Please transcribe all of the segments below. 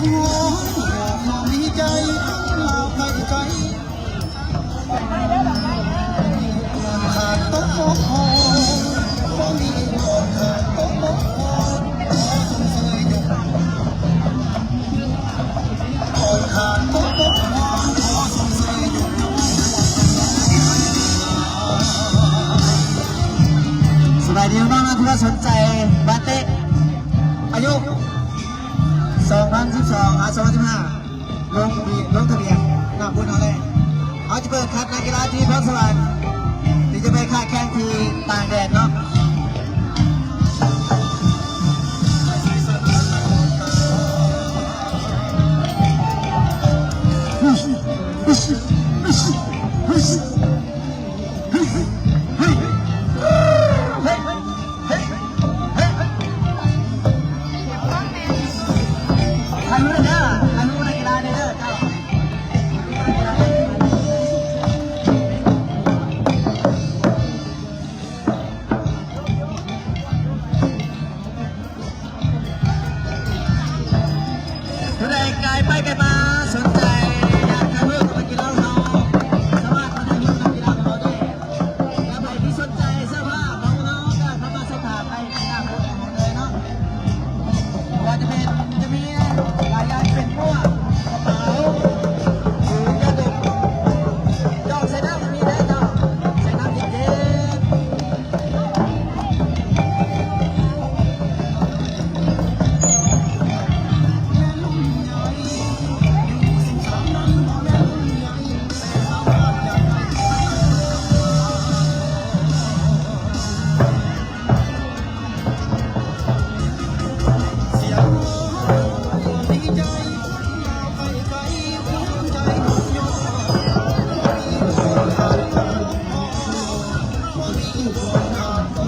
ສະບາຍດີນ້ອງໆ ທີ່ວ່າສົນໃຈບາເຕະ ອາຍຸ ສອງພັນສິບສອງ ຫາ ສອງພັນສິບຫ້າ ລົງທະບຽນ ລົງທະບຽນນຳບຸນເຮົາເລີຍ. ເຮົາຈະເປີດຄັດນັກກິລາທີ່ພອນສະຫວັນ ທີ່ຈະໄປຄ້າແຂ່ງທີ່ຕ່າງແດນເນາະ. ຜູ້ໃດກາຍໄປກາຍມາ ສົນໃຈຢາກຖ່າຍຮູບກັບນັກກິລາຂອງເຮົາ ສາມາດມາຖ່າຍຮູບກັບນັກກິລາຂອງເຮົາໄດ້. ແລະ ໃຜທີ່ສົນໃຈເສື້ອຜ້າຂອງເຮົາ ກໍເຂົ້າມາສອບຖາມໄດ້ທີ່ໜ້າບູດຂອງເຮົາເລີຍເນາະ. ບໍ່ວ່າຈະເປັນ ຈະມີຫຼາຍຢ່າງ ເປັນໝວກ ກະເປົາ ຫຼື ກະດຸກ ຈອກໃສ່ນ້ຳກໍມີເດີເຈົ້າ ໃສ່ນ້ຳເຢັນໆ.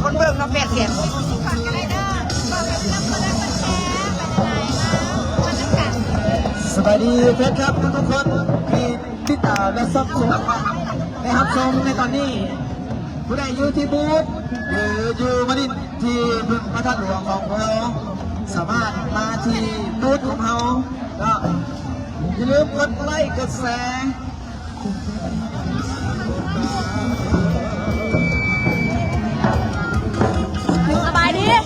ຄົນເບິ່ງເນາະ ແປດແສນ. ສະບາຍດີແຟນຄລັບທຸກໆຄົນທີ່ຕິດຕາມ ແລະ ຊອບຊົມ ແລະ ຮັບຊົມໃນຕອນນີ້. ຜູ້ໃດຢູ່ທີ່ບູດ ຫຼື ຢູ່ມາຫຼິ້ນທີ່ບຶງພະທາດຫຼວງຂອງພວກເຮົາ ສາມາດມາທີ່ບູດຂອງເຮົາເນາະ. ຢ່າລືມກົດໄລ ກົດແຊ. ສະບາຍດີ. ສະ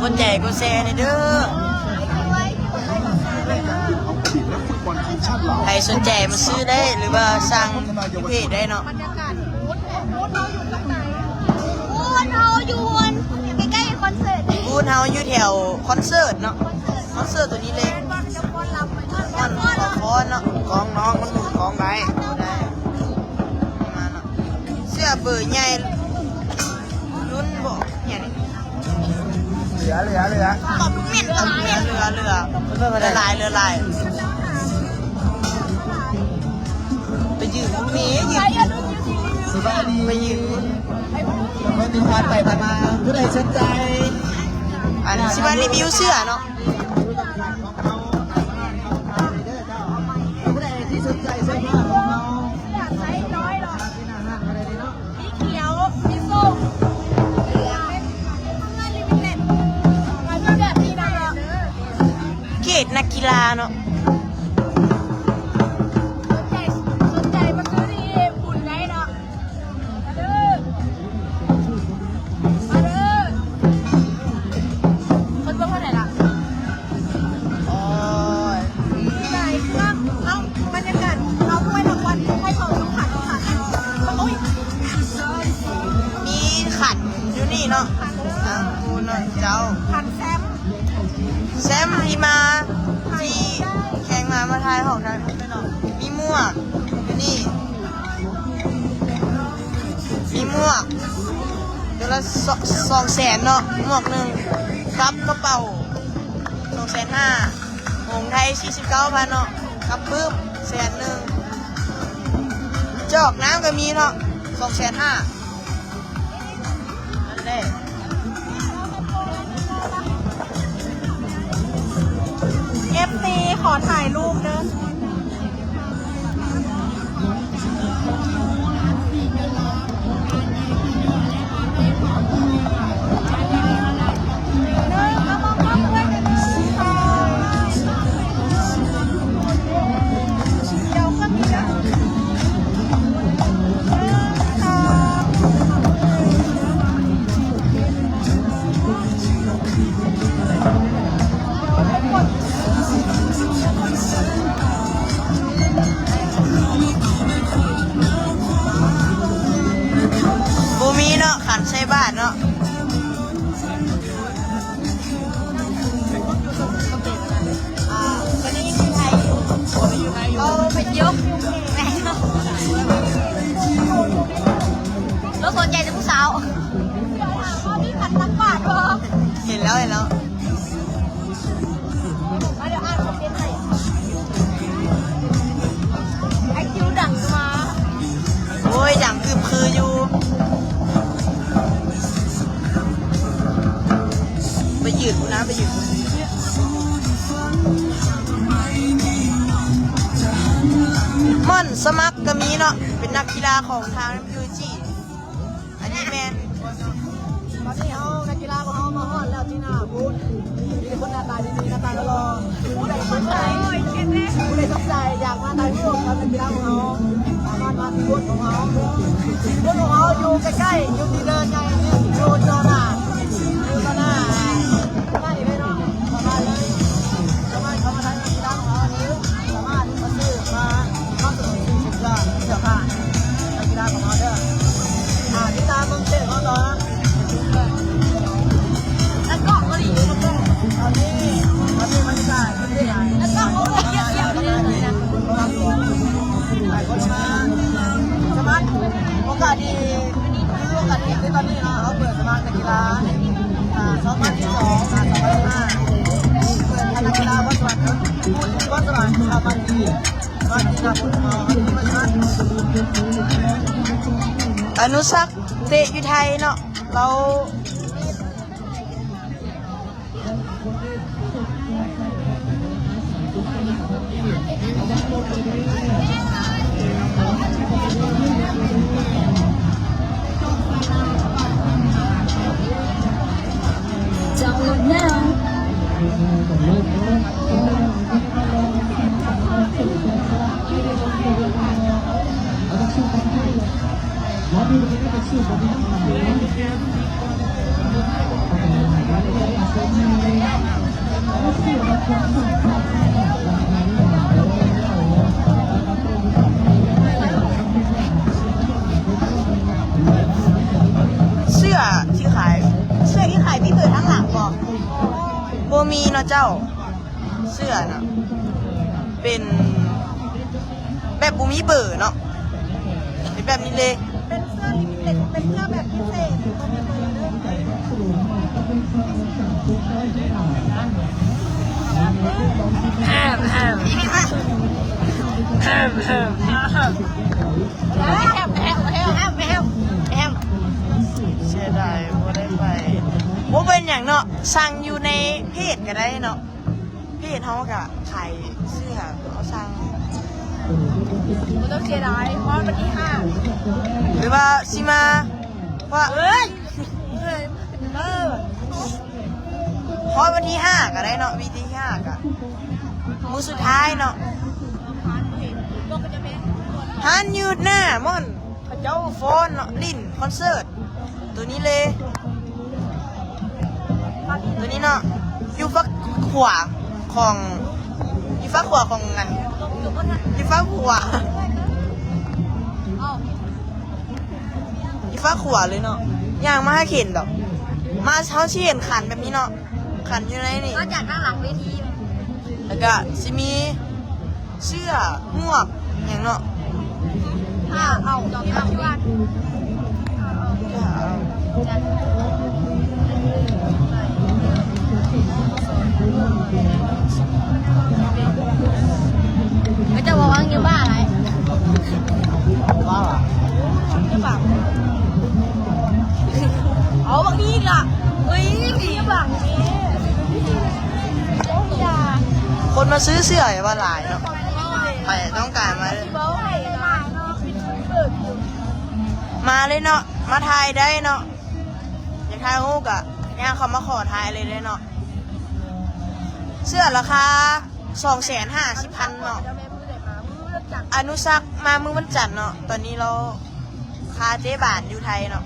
ກົດໄລກົດແຊແດ່ເດີ. ໃຜສົນໃຈມາຊື້ໄດ້ ຫຼືວ່າສັ່ງຢູ່ເພຈໄດ້ເນາະ. ບູດເຮົາຢູ່ໃສ? ບູດເຮົາຢູ່ຫັ້ນ ໃກ້ໆຄອນເສີດ. ບູດເຮົາຢູ່ແຖວຄອນເສີດເນາະ. ຄອນເສີດຕົວນີ້ເລີຍ. ມ່ວນຂອງຄອນເນາະ. ກອງນ້ອງມັນໝູນກອງໄດ້. ໄດ້ ປະມານເນາະ. ເສື້ອເບີໃຫຍ່ ລຸ້ນບໍ່ ຫຍັງນີ້? ເຫຼືອ ເຫຼືອ ເຫຼືອ ຕອບທຸກເມັດ ຕອບທຸກເມັດ. ເຫຼືອ ເຫຼືອ ເຫຼືອ ເຫຼືອຫຼາຍ ເຫຼືອຫຼາຍ. ໄປຢືມແມ່ ຢືມ. ສະບາຍດີ ໄປຢືມ. ຄົນທີ່ຜ່ານໄປຜ່ານມາ ຜູ້ໃດສົນໃຈ ອັນຊິມາຣີວິວເສື້ອເນາະ. ຜູ້ໃດທີ່ສົນໃຈເສື້ອຜ້າຂອງເຮົາ ເສື້ອໄຊນ້ອຍເນາະ. ສີຂຽວ ສີສົ້ມ ເປັນເພື່ອນລິມິເຕັດ ມັນເປັນແບບນີ້ນະ. ເຂດນັກກິລາເນາະ. ສົນໃຈ ສົນໃຈມາຊື້ທີ່ບຸນໄດ້ເນາະ. ມາເດີ ມາເດີ. ຄົນເບິ່ງເທົ່າໃດລະ? ໂອ້ຍ ຫຼາຍເຄື່ອງ. ເອົ້າ ບັນຍາກາດເອົາຖ້ວຍລາງວັນໃຫ້ເຂົາ ຄັນ ຄັນ. ໂອ້ຍ ມີຂັນຢູ່ນີ້ເນາະ. ອ່າ ໂອ້ ເນາະເຈົ້າ. ຂັນແຊມ ແຊມທີ່ມາ ທີ່ແຂ່ງມາ ມາຖ່າຍຮອບ ຖ່າຍຮູບເນາະ. ມີໝວກຢູ່ນີ້. ມີໝວກຕົວລະສອງ ສອງແສນເນາະ ໝວກໜຶ່ງ ກັບກະເປົາ ສອງແສນຫ້າ ຂອງໄທ ສີ່ສິບເກົ້າພັນເນາະ ກັບປຶ້ມແສນໜຶ່ງ. ຈອກນ້ຳກໍມີເນາະ ສອງແສນຫ້າ. ນັ້ນແຫຼະ ເອັຟຊີ ຂໍຖ່າຍຮູບເດີ. ບໍ່ມີເນາະ ຂັນໃສ່ບາດເນາະ. ອ່າ ຕອນນີ້ຢູ່ໄທຢູ່ ເອີ ໄປທ່ຽວ ແມ່ນ ລາວສົນໃຈແຕ່ຜູ້ສາວ. ເຮົາມີຂັນຕັກບາດບໍ່? ເຫັນແລ້ວ ເຫັນແລ້ວ. ມາ ດຽວອ່ານຄອມເມັນໃຫ້. ໄອຄິວດັງມາ. ໂອ້ຍ ດັງກຶບຄືຢູ່. ໄປຢືນພຸ້ນນະ ໄປຢືນພຸ້ນ. ມ່ອນສະໝັກກໍມີເນາະ ເປັນນັກກິລາຂອງທາງ ເອັມຢູຈີ. ອັນນີ້ແມ່ນ ຕອນນີ້ເຮົາ ນັກກິລາຂອງເຮົາມາຮອດແລ້ວທີ່ໜ້າບູດ. ມີແຕ່ຄົນໜ້າຕາດີໆ ໜ້າຕາຫຼໍ່ໆ. ຜູ້ໃດສົນໃຈ ຜູ້ໃດສົນໃຈຢາກມາຖ່າຍຮູບກັບນັກກິລາຂອງເຮົາ ສາມາດມາທີ່ບູດຂອງເຮົາ. ບູດຂອງເຮົາຢູ່ໃກ້ໆ ຢູ່ທີ່ເດີນໃຫຍ່ນີ້ ຢູ່ຕໍ່ໜ້າ ຢູ່ຕໍ່ໜ້າ ປະມານນີ້ເລີຍເນາະ ປະມານເລີຍ. ສາມາດເຂົ້າມາຖ່າຍຮູບກັບນັກກິລາຂອງເຮົາ ຫຼື ສາມາດມາຊື້ ມາ ມາອຸດໜູນຊື້ເສື້ອ ເສື້ອຜ້ານັກກິລາຂອງເຮົາເດີ. ອ່າ ຕິດຕາມເບິ່ງເພຈຂອງເຮົາຕໍ່. ຕາກ້ອງບໍ່ດີ ຕາກ້ອງ. ຕອນນີ້ ຕອນນີ້ບັນຍາກາດ ຕາກ້ອງບໍ່ດີ ຫຼາຍຄົນມາ ສະໝັກ ໂອກາດດີ ຄືໂອກາດດີຄືຕອນນີ້ເນາະ ເຮົາເປີດສະໝັກນັກກິລາ ອ່າ ສອງພັນສິບສອງ ອ່າ ສອງພັນສິບຫ້າ ເປີດໃຫ້ນັກກິລາພອນສະຫວັນ ພອນສະຫວັນ ສາມາມາທີ່ ສາມາດທີ່ຈະ ອະນຸສັກ ເຕະຢູ່ໄທເນາະ ລາວ Thank you. ເຈົ້າ ເສື້ອນະ ເປັນແບບບໍ່ມີເບີເນາະ ເປັນແບບນີ້ເລີຍ ເປັນເສື້ອລິມິເຕັດ ເປັນເສື້ອແບບພິເສດ ບໍ່ມີເບີເດີ. ເສຍດາຍບໍ່ໄດ້ໄປ. ບໍ່ເປັນຫຍັງເນາະ ສັ່ງຢູ່ໃນເພຈກະໄດ້ເນາະ ເພຈເຮົາກະຂາຍເສື້ອ ເຮົາສັ່ງ ບໍ່ຕ້ອງເສຍດາຍ ຮອດວັນທີຫ້າ ຫຼືວ່າຊິມາ ວ່າ ເອີຍ ຮອດວັນທີຫ້າກະໄດ້ເນາະ ວັນທີຫ້າກະມື້ສຸດທ້າຍເນາະ ຮ້ານຢູ່ໜ້າມ່ອນ ເຂົາເຈົ້າຟ້ອນເນາະ ຫຼິ້ນຄອນເສີດ ໂຕນີ້ເລີຍ ໂຕນີ້ເນາະ ຢູ່ຝັ່ງຂວາຂອງ ຢູ່ຝັ່ງຂວາຂອງອັນ ຢູ່ຝັ່ງຂວາ ຢູ່ຝັ່ງຂວາເລີຍເນາະ ຍ່າງມາຫາເຫັນດອກ ມາເຮົາຊິເຫັນຂັນແບບນີ້ເນາະ ຂັນຢູ່ໃນນີ້ ມາຈາກທາງຫຼັງເວທີ ແລ້ວກະຊິມີເສື້ອ ໝວກ ຫຍັງເນາະ ຜ້າເອົາ ເອົາ ເຂົາເຈົ້າວ່າວາງຢູ່ບ້ານຫຼາຍ ບ້ານຫຼາຍ ເອົາບັກນີ້ອີກລະ ເອີຍ ບັກນີ້ ຄົນມາຊື້ເສື້ອໃຫ້ວ່າຫຼາຍເນາະ ໃຜຕ້ອງການມາ ມາເລີຍເນາະ ມາຖ່າຍໄດ້ເນາະ ຢາກຖ່າຍຮູບກະຍ່າງເຂົ້າມາຂໍຖ່າຍເລີຍເນາະ ເສື້ອລາຄາສອງແສນຫ້າສິບພັນເນາະ ອະນຸສັກມາມື້ວັນຈັນເນາະ ຕອນນີ້ລາວຄາເຕະບານຢູ່ໄທເນາະ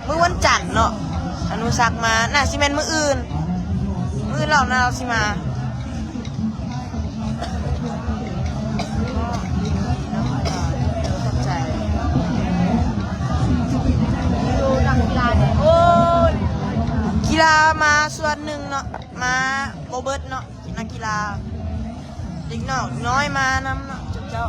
ມື້ວັນຈັນເນາະ ອະນຸສັກມາ ໜ້າຊິແມ່ນມື້ອື່ນ ມື້ອື່ນລາວໜ້າຊິມາ. ກິລາມາສ່ວນໜຶ່ງເນາະ ມາບໍ່ເບິດເນາະ ນັກກິລາ ເດັກນ້ອຍນ້ອຍມານຳເນາະ ເຈົ້າ.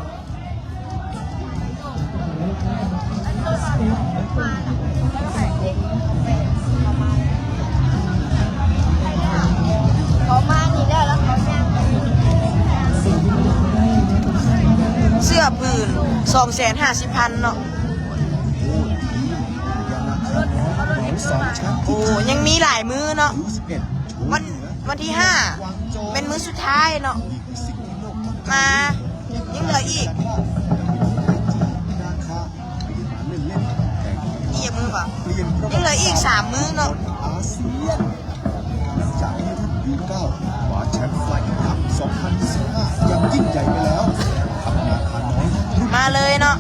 ເຂົາມານີ້ແລ້ວ ແລ້ວເຂົາຍ່າງໄປ ເສື້ອຜືນສອງແສນຫ້າສິບພັນເນາະ ໂອ້ ຍັງມີຫຼາຍມື້ເນາະ ວັນ ວັນທີຫ້າ ແມ່ນມື້ສຸດທ້າຍເນາະ ມາ ຍັງເຫຼືອອີກ ອີກຈັກມື້ວະ ຍັງເຫຼືອອີກສາມມື້ເນາະ ອາຊຽນ ຫຼັງຈາກທີ່ທ່ານຢູເກົ້າຄວ້າແຊ້ມໄຟນອນຄັບສອງພັນຊາວຫ້າຢ່າງຍິ່ງໃຫຍ່ໄປແລ້ວ ທັບນາຄານ້ອຍ ມາເລີຍເນາະ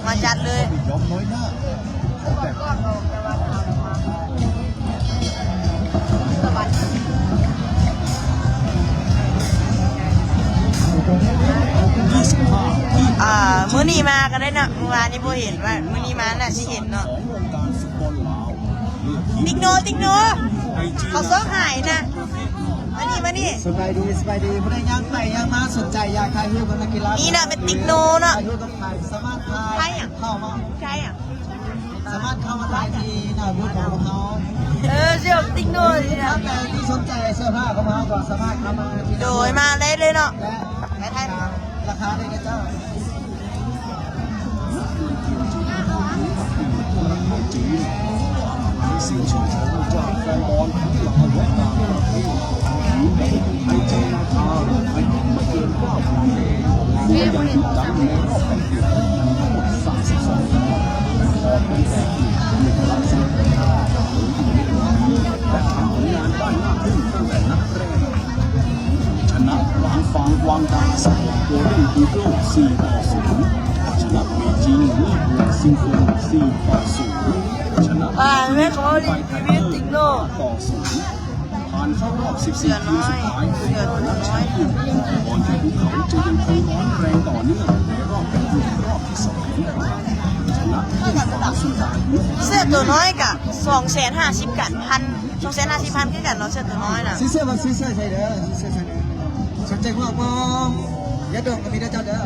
ມາຈັດເລີຍ ໄມ່ຍອມນ້ອຍໜ້າ ອ່າ ມື້ນີ້ມາກໍໄດ້ເນາະ ມື້ວານນີ້ບໍ່ເຫັນ ວ່າມື້ນີ້ມາໜ້າຊິເຫັນເນາະ ຕິກໂນ ຕິກໂນ ເຂົາຊອກຫາຍນະ ມານີ້ ມານີ້ ສະບາຍດີ ສະບາຍດີ ຜູ້ໃດຍ່າງໄປຍ່າງມາ ສົນໃຈຢາກຖ່າຍຮູບກັບນັກກິລາ ນີ້ນະ ແມ່ນຕິກໂນເນາະ ຖ່າຍຮູບກັບໃຜ ສາມາດຖ່າຍ ຖ່າຍຫຍັງ ເຂົ້າມາ ຖ່າຍຫຍັງ ສາມາດເຂົ້າມາຖ່າຍທີ່ໜ້າບູດຂອງພວກເຮົາ ເອີ ເສື້ອຕິກໂນນີ້ນະ ຖ້າໃຜທີ່ສົນໃຈເສື້ອຜ້າຂອງເຮົາກໍສາມາດເຂົ້າມາທີ່ ໂດຍ ມາໄດ້ເລີຍເນາະ ແລະ ໄປຖ່າຍ ລາຄາໄດ້ເດີເຈົ້າ ຊະນະ ວາງຟາງ ວາງດາ ສະໂກ ໂກລເດັນອີເກີ້ ສີ່ຕໍ່ສູນ ຊະນະ ເບຈິງ ມີເມືອງ ຊິງເກີນ ສີ່ຕໍ່ສູນ ຊະນະ ເບຈິງ ໄປ ແທັກເຕີ ຫ້າຕໍ່ສູນ ຜ່ານເຂົ້າຮອບສິບສີ່ທີມສຸດທ້າຍ ກ່ອນທີ່ພວກເຂົາຈະຍັງຄົງຮ້ອນແຮງຕໍ່ເນື່ອງໃນຮອບແບ່ງກຸ່ມຮອບທີສອງ. ເສື້ອໂຕນ້ອຍກະສອງແສນຫ້າສິບກັນ ພັນ ສອງແສນຫ້າສິບພັນຄືກັນເນາະ ເສື້ອໂຕນ້ອຍນະ. ຊື້ເສື້ອ ຊື້ເສື້ອໃສ່ເດີ ຊື້ເສື້ອໃສ່ເດີ. ສົນໃຈພວກເຮົາບໍ່? ຢ່າດົງກໍມີເດີເຈົ້າເດີ.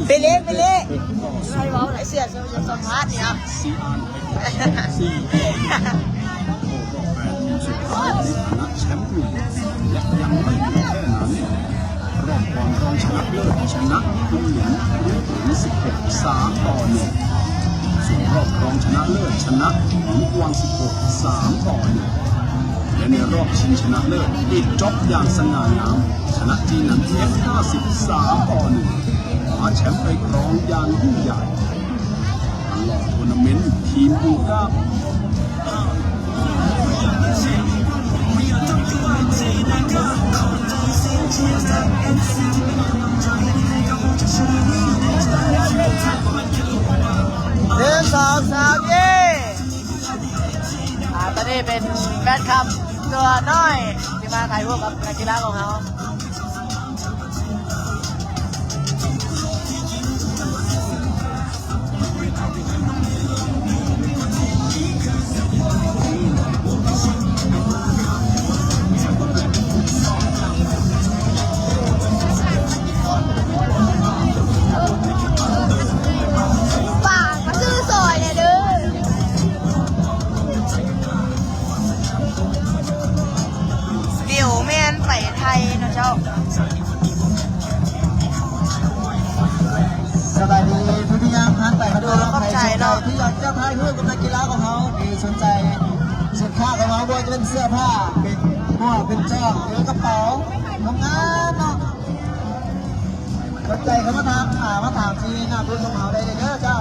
ໄປເລະ ໄປເລະ ໃຫ້ເວົ້າຫຼາຍເສື້ອ ສຳພາດນີ້ເນາະ. ສີ່ອັນ ສີ່ ໂອ້ ຮອບແປດທີມສຸດທ້າຍໃນຖານະແຊ້ມກຣຸ່ມ ແລະ ຍັງໄມ່ມີແຄ່ນັ້ນ ຮອບກ່ອນຮອງຊະນະເລີດຊະນະກຸນຫຼິງ ຫຼື ຂືງສິບຫົກ ສາມຕໍ່ໜຶ່ງ ສ່ວນຮອບຮອງຊະນະເລີດຊະນະຂືງກວາງສິບຫົກ ສາມຕໍ່ໜຶ່ງ ແລະ ໃນຮອບຊິງຊະນະເລີດ ອີກຈອບຢ່າງສະຫງ່າງາມ ຊະນະຈີນໜັງເອັຟ ຫ້າສິບ ສາມຕໍ່ໜຶ່ງ ຄວ້າແຊ້ມໄປຄອງຢ່າງຍິ່ງໃຫຍ່. ຕະຫຼອດໂທນາເມັນ ທີມບູກາ ໜຶ່ງ ສອງ ສາມ ເຢ້! ອາ ຕອນນີ້ເປັນແຟນຄລັບຕົວນ້ອຍທີ່ມາຖ່າຍຮູບກັບນັກກິລາຂອງເຮົາ. ຝາກມາຊື້ຊອຍແດ່ເດີ. ດຽວແມ່ນໄປໄທເນາະເຈົ້າ. ສະບາຍດີ ພີ່ໆ ຍ່າງຜ່ານໄປຜ່ານມາ ໃຜສົນໃຈທີ່ຢາກຈະຖ່າຍຮູບກັບນັກກິລາຂອງເຮົາ ຫຼື ສົນໃຈສິນຄ້າຂອງເຮົາ ບໍ່ວ່າຈະເປັນເສື້ອຜ້າ ເປັນໝວກ ເປັນຈອກ ຫຼື ກະເປົາ ງາມໆ ເນາະ. ສົນໃຈເຂົ້າມາຖາມ ອ່າ ມາຖາມທີ່ໜ້າບູດຂອງເຮົາໄດ້ເລີຍເດີເຈົ້າ.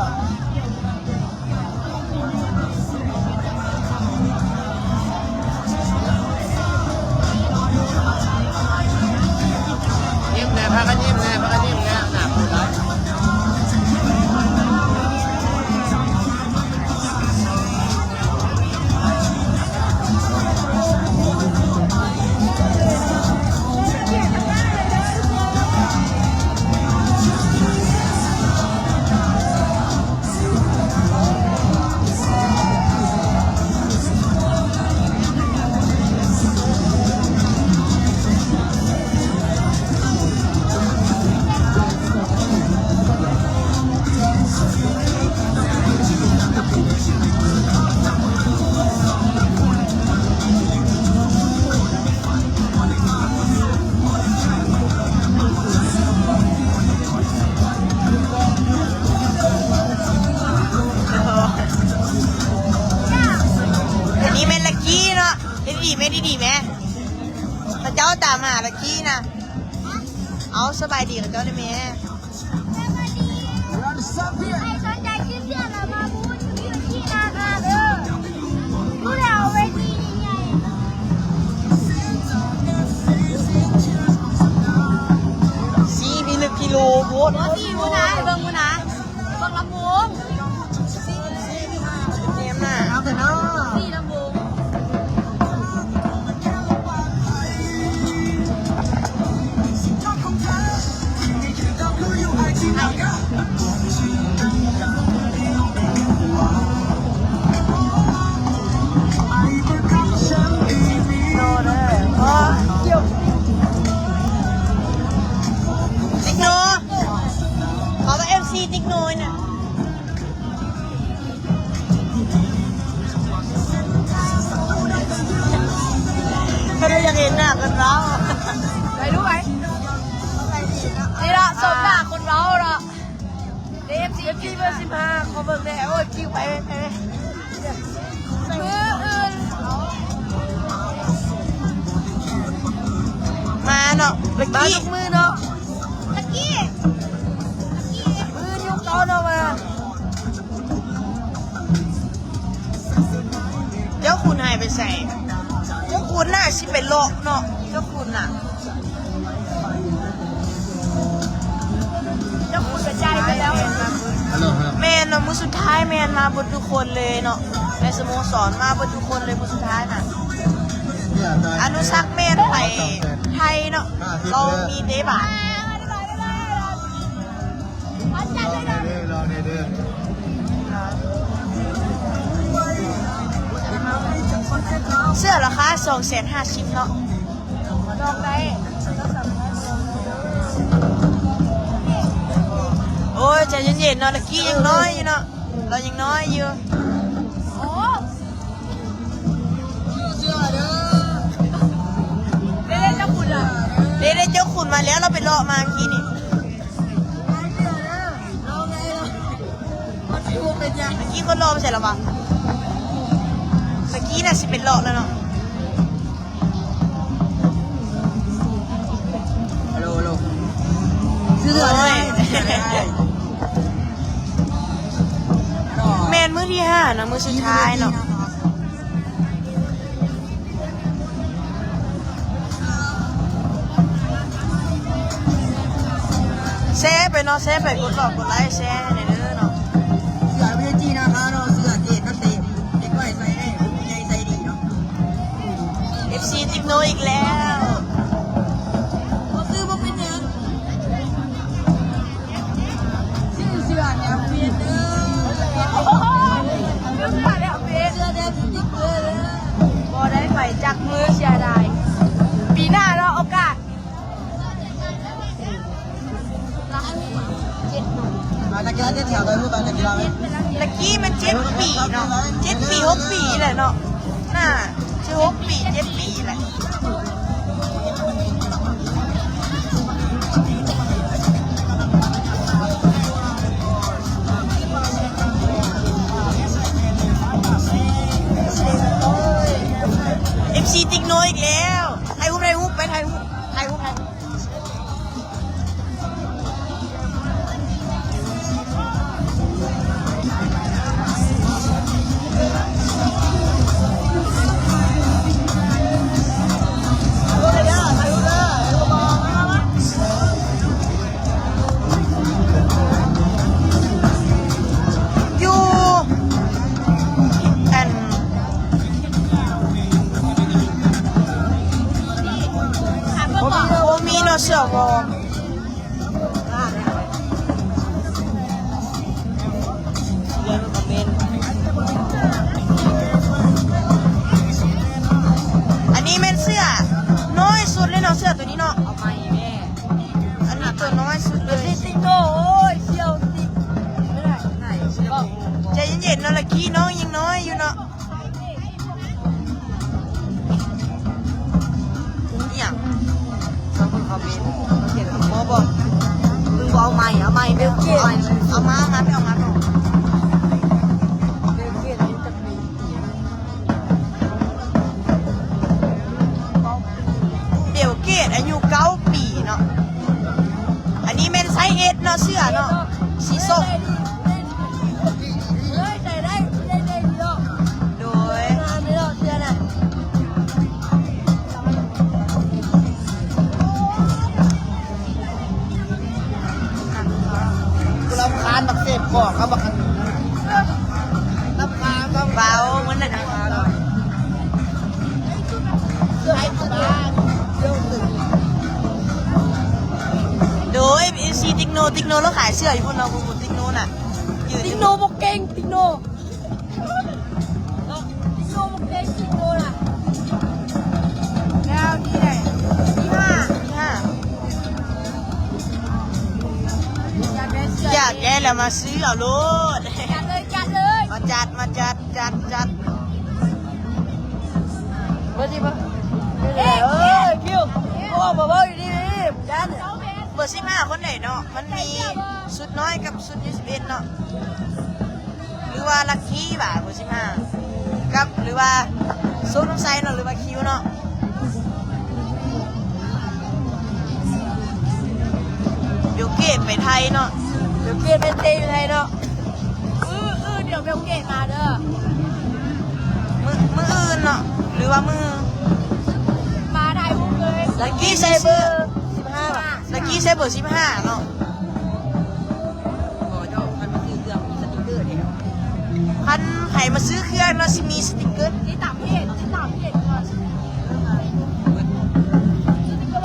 ຍິ້ມແດ່ ພາກັນຍິ້ມແດ່ ພາກັນຍິ້ມແດ່ ໜ້າຜູ້ໃດ. ອັນນີ້ແມ່ນລັກກີ້ເນາະ ເຮັດດີໆແມ່ ດີໆແມ່ ເຂົາເຈົ້າຕາມຫາລັກກີ້ນະ. ເອົາ ສະບາຍດີເຂົາເຈົ້າເດ້ແມ່. ໃຜສົນໃຈຄລິບເສື້ອລະມາບູດຢູ່ທີ່ນາຄາເດີ ຜູ້ໃດເອົາເວທີໃຫຍ່ໆ ສີ່ ມີໜຶ່ງກິໂລໂພດ ບໍ່ ສີ່ ບໍ່ນາ ໃຫ້ເບິ່ງບໍ່ນາ ເບິ່ງລຳໂພງ ສີ່ ສີ່ ສີ່ ແນມໜ້າ ສີ່ລຳໂພງ. ເຕັກໂນ ຂໍວ່າເອັຟຊີເຕັກໂນນະ. ເຂົາໄດ້ຢາກເຫັນໜ້າຄົນເວົ້າ ໄປດູໄປ ນີ້ລະສົມໜ້າຄົນເວົ້າເນາະ ເອັຟຊີ ເອັຟຊີ ເບີສິບຫ້າ ຂໍເບິ່ງແດ່ ໂອ້ຍ ຄິວໄປ ໄປ ມື້ອື່ນ ມາເນາະ ລັກກີ້ ມາທຸກມື້ເນາະ ລັກກີ້ ມື້ອື່ນຢູ່ເກົ່າເນາະ ມາ. ເຈົ້າຄຸນຫາຍໄປໃສ? ເຈົ້າຄຸນໜ້າຊິໄປເລາະເນາະ ເຈົ້າຄຸນນະ ເຈົ້າຄຸນກະຈ່າຍໄປແລ້ວ. ແມ່ນເນາະ ມື້ສຸດທ້າຍແມ່ນມາເບິດທຸກຄົນເລີຍເນາະ ໃນສະໂມສອນມາເບິດທຸກຄົນເລີຍມື້ສຸດທ້າຍນະ. ອະນຸສັກແມ່ນໄປໄທເນາະ ລາວມີເຕະບານ. ລອງແດ່ເດີ ລອງແດ່ເດີ. ເສື້ອລາຄາສອງແສນຫ້າສິບເນາະ. ລອງໄດ້. ໂອ້ຍ ໃຈເຢັນໆເນາະ ລາກີ້ຍັງນ້ອຍຢູ່ເນາະ ລາວຍັງນ້ອຍຢູ່. ໂອ້ ເດ້ໆ ເຈົ້າຂຸນອະ ເດ້ໆ ເຈົ້າຂຸນມາແລ້ວ ລາວໄປເລາະມາກີ້ນີ້. ລາວໄງລະ ມັນຊິບໍ່ເປັນຫຍັງ. ຕະກີ້ຄົນຫຼໍ່ໄປໃສລະວະ? ຕະກີ້ໜ້າຊິເປັນຫຼອກແລ້ວເນາະ. ໂອ້ຍ ແມ່ນມື້ທີຫ້າເນາະ ມື້ສຸດທ້າຍເນາະ. ແຊໄປເນາະ ແຊໄປ ກົດຫຼອກ ກົດໄລ ແຊໃຫ້ແດ່ເດີເນາະ. ເສື້ອ ວີເອສຈີ ນາຄາເນາະ ເສື້ອເກດກັບເຕະ ເດັກນ້ອຍໃສ່ໄດ້ ໃຫຍ່ໃສ່ດີເນາະ. ເອັຟຊີ ຕິກໂນອີກແລ້ວ. ບໍ່ຊື້ບໍ່ເປັນຫຍັງ. ຊື້ເສື້ອແນວເຟດເດີ ເສື້ອແນວເຟດ ເສື້ອແນວສະຕິກເກີເດີ. ບໍ່ໄດ້ໄປຈັກມື້ ເສຍດາຍ. ປີໜ້າເນາະ ໂອກາດ. ຕະກີ້ມັນເຈັດປີເນາະ ເຈັດປີ ຫົກປີແຫຼະເນາະ ໜ້າຊິຫົກປີ ເຈັດປີແຫຼະ. ເອັຟຊີ ຕິກໂນອີກແລ້ວ. ຖ່າຍຮູບ ຖ່າຍຮູບ ໄປຖ່າຍຮູບ ຖ່າຍຮູບ ຖ່າຍຮູບ. ຢູ່ ອັນ ບໍ່ມີ ບໍ່ມີເນາະ ເສື້ອວອມ. ອັນນີ້ແມ່ນເສື້ອນ້ອຍສຸດເລີຍເນາະ ເສື້ອໂຕນີ້ເນາະ. ເອົາໃໝ່ແມ່ ອັນນີ້ໂຕນ້ອຍສຸດເລີຍ. ຕິກໂນ ໂອ້ຍ ສ່ຽວຕິກ ໃຈເຢັນໆເນາະ ລະກີ້ນ້ອງຍັງນ້ອຍຢູ່ເນາະ. ອີ່ຫຍັງ? ຊາວຄົນຄອມເມັນຂຽນວ່າ ໝໍບໍ່? ມຶງບໍ່ເອົາໄມ້ ເອົາໄມ້ ເບວເກດ ເອົາມາ ເອົາມາ ໄປເອົາມາເນາະ. ເບວເກດອາຍຸຈັກປີ? ເບວເກດອາຍຸເກົ້າປີເນາະ. ອັນນີ້ແມ່ນໄຊເອັສເນາະ ເສື້ອເນາະ ສີສົ້ມ. ໂດຍ ລຳຄານບັກເສບກອກ ເອົາບັກ ລຳຄານບັກ ເບົາ ມື້ນັ້ນ. ໂດຍ ເອັຟຊີ ຕິກໂນ ຕິກໂນ ລາວຂາຍເສື້ອຢູ່ພຸ້ນເນາະ ຜູ້ຕິກໂນນະ. ຕິກໂນບໍ່ເກັ່ງ ຕິກໂນ ຕິກໂນບໍ່ເກັ່ງ ຕິກໂນນະ. ແລ້ວທີ່ໃດ? ທີ່ຫ້າ ທີ່ຫ້າ. ຢາກໄດ້ເສື້ອ ຢາກໄດ້ແລ້ວມາຊື້ເອົາໂລດ. ຈັດເລີຍ ຈັດເລີຍ ມາຈັດ ມາຈັດ ຈັດ ຈັດ. ເບີສິບ ເອີ ຄິວ ໂອ້ ມາເວົ້າຢູ່ນີ້ ເບີສິບຫ້າຄົນໃດເນາະ? ມັນມີຊຸດນ້ອຍກັບຊຸດຢູສິບເອັດເນາະ ຫຼືວ່າລັກຄີຫວາ ເບີສິບຫ້າ ກັບ ຫຼືວ່າໂຊກນ້ຳໃສເນາະ ຫຼືວ່າຄິວເນາະ. ບິວເກດໄປໄທເນາະ ບິວເກດໄປເຕະຢູ່ໄທເນາະ. ມື້ອື່ນດຽວບິວເກດມາເດີ ມື້ ມື້ອື່ນເນາະ ຫຼືວ່າມື້ ມາຖ່າຍຮູບເລີຍ. ລັກກີ້ໃສ່ເບີສິບຫ້າ ລັກກີ້ໃສ່ເບີສິບຫ້າເນາະ. ຄັນໃຜມາຊື້ເຄື່ອງເນາະ ຊິມີສະຕິກເກີ ຕິດຕາມເພຈ ຕິດຕາມເພຈກ່ອນ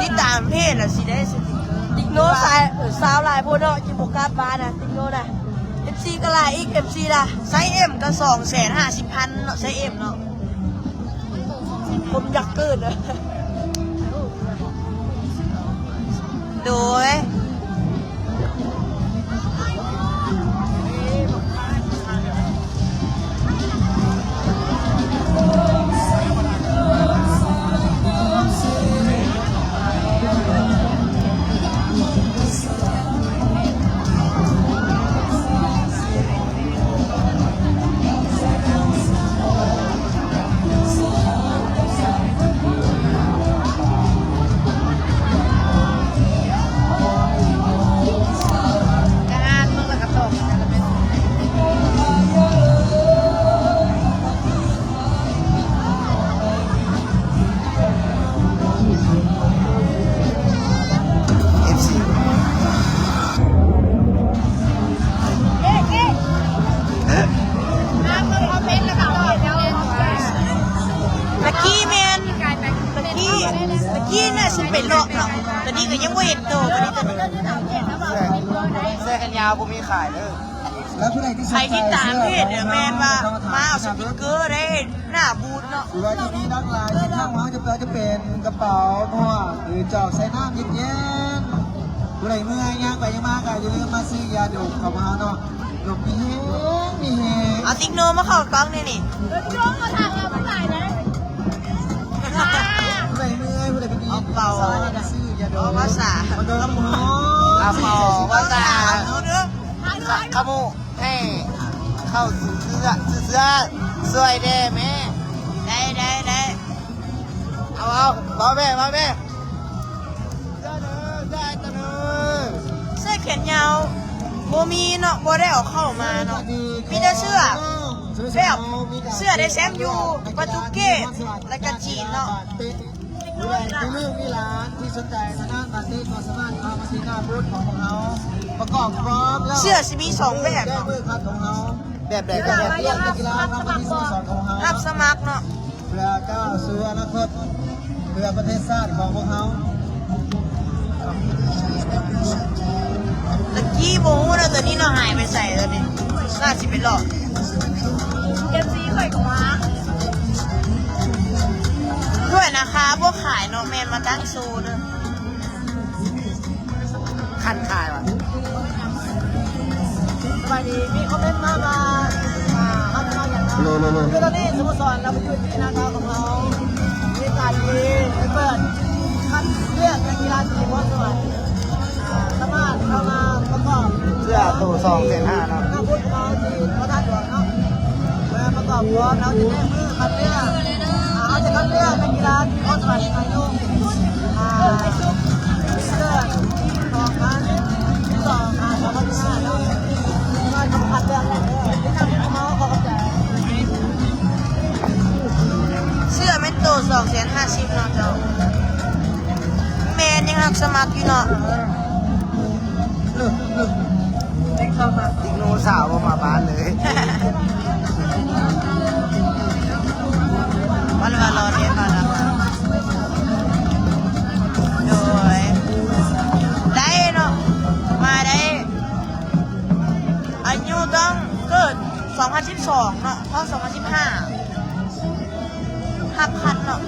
ຕິດຕາມເພຈແລ້ວຊິໄດ້ສະຕິກເກີ. ຕິກໂນ ສາຍ ເອີ ສາວຫຼາຍໂພດເນາະ ຈິບໍ່ກັບບ້ານນະ ຕິກໂນນະ ເອັຟຊີກໍຫຼາຍອີກ ເອັຟຊີລະ ໄຊເອັມກໍສອງແສນຫ້າສິບພັນເນາະ ໄຊເອັມເນາະ ຄົນຍັກເກີນນະ ໂດຍ ເອັຟຊີ ຕະກີ້ແມ່ນ ຕະກີ້ ຕະກີ້ໜ້າຊິໄປເລາະເນາະ ຕອນນີ້ກໍຍັງບໍ່ເຫັນໂຕ ຕອນນີ້ ເສື້ອ ເສື້ອແຂນຍາວບໍ່ມີຂາຍເດີ. ໃຜຕິດຕາມເພຈແມ່ນວ່າມາເອົາສະຕິກເກີໄດ້ໜ້າບູດເນາະ ຫຼືວ່າຈະມີຫຼາກຫຼາຍສິນຄ້າຂອງເຮົາ ຈະເປັນ ຈະເປັນກະເປົາ ໝວກ ຫຼືຈອກໃສ່ນ້ຳເຢັນໆ ຜູ້ໃດເມື່ອຍຍ່າງໄປຍ່າງມາກໍຢ່າລືມມາຊື້ຢາດົມຂອງເຮົາເນາະ ດົມມີແຮງ ມີແຮງ ເອົາຕິກໂນມາເຂົ້າກ້ອງແດ່ນີ້ ຜູ້ໃດເມື່ອຍ ຜູ້ໃດເປັນອີ ເອົາເປົາ ຊື້ຢາດົມ ເອົາພາສາ ເອົາເປົາພາສາ ຂະ ຂະໂມ ໃຫ້ເຂົ້າຊື້ເສື້ອ ຊື້ເສື້ອຊ່ວຍແດ່ແມ່ ໄດ້ ໄດ້ ໄດ້ ເອົາ ເອົາ ເວົ້າແມ່ ເວົ້າແມ່ ເສື້ອແຂນຍາວບໍ່ມີເນາະ ບໍ່ໄດ້ເອົາເຂົ້າມາເນາະ ມີແຕ່ເສື້ອ ແບບເສື້ອໄດ້ແຊມຢູ່ປະຕູເກດ ແລ້ວກໍຈີນເນາະ. ມີລູກມີຫຼານທີ່ສົນໃຈທາງດ້ານບາດນີ້ກໍສາມາດເຂົ້າມາທີ່ໜ້າບູດຂອງພວກເຮົາ ປະກອບພ້ອມແລ້ວ ເສື້ອຊິມີສອງແບບເນາະ ແບບໃດກໍແບບ ນັກກິລາເຮົາ ຮັບສະໝັກເນາະ ເພື່ອກ້າວສູ່ອະນາຄົດ ເພື່ອປະເທດຊາດຂອງພວກເຮົາ. ຕະກີ້ບໍ່ຮູ້ເນາະ ຕອນນີ້ເນາະ ຫາຍໄປໃສແລ້ວນີ້ ໜ້າຊິໄປເລາະ ເອັຟຊີຂ້ອຍກໍມາ ດ້ວຍນະຄາບໍ່ຂາຍເນາະ ແມ່ນມາຕັ້ງໂຊເດີ ຄັນຂາຍຫວາ? ສະບາຍດີ ມີຄອມເມັນມາວ່າ ອ່າ ຮັບສະໝັກຢາກ ໂລ ໂລ ໂລ ຄືຕອນນີ້ສະໂມສອນລາວປະຍຸດທີ່ນາຄາຂອງເຮົາ ມີການທີ່ໄປເປີດຄັດເລືອກນັກກິລາທີ່ມີພອນສະຫວັນ ອ່າ ສາມາດເຂົ້າມາປະກອບ ເສື້ອໂຕສອງແສນຫ້າເນາະ ອະນາຄົດຂອງເຮົາທີ່ບໍ່ທັນດວງເນາະ ເພື່ອປະກອບພ້ອມ ເຮົາຈະໄດ້ມື້ຄັດເລືອກ ອ່າ ເຮົາຈະຄັດເລືອກນັກກິລາທີ່ມີພອນສະຫວັນ ອາຍຸ ອ່າ ເດືອນສອງພັນສິບສອງ ຫາ ສອງພັນສິບຫ້າເນາະ ເພິ່ນກໍຄັດເລືອກໄດ້ເດີ ຕິດຕາມພວກເຮົາ ຂໍຂອບໃຈ. ເສື້ອແມ່ນໂຕສອງແສນຫ້າສິບເນາະເຈົ້າ ແມ່ນຍັງຮັບສະໝັກຢູ່ເນາະ ເອີ ເອີ ເດັກນ້ອຍມາ ເດັກໂນເສົາບໍ່ມາບ້ານເລີຍ ວ່າ ວ່າລໍແດ່ກ່ອນນະ ໂດຍ ໄດ້ເນາະ ມາໄດ້ ອາຍຸຕ້ອງເກີດສອງພັນສິບສອງເນາະ ເພາະສອງພັນສິບຫ້າ ຮັບຄັດເນາະ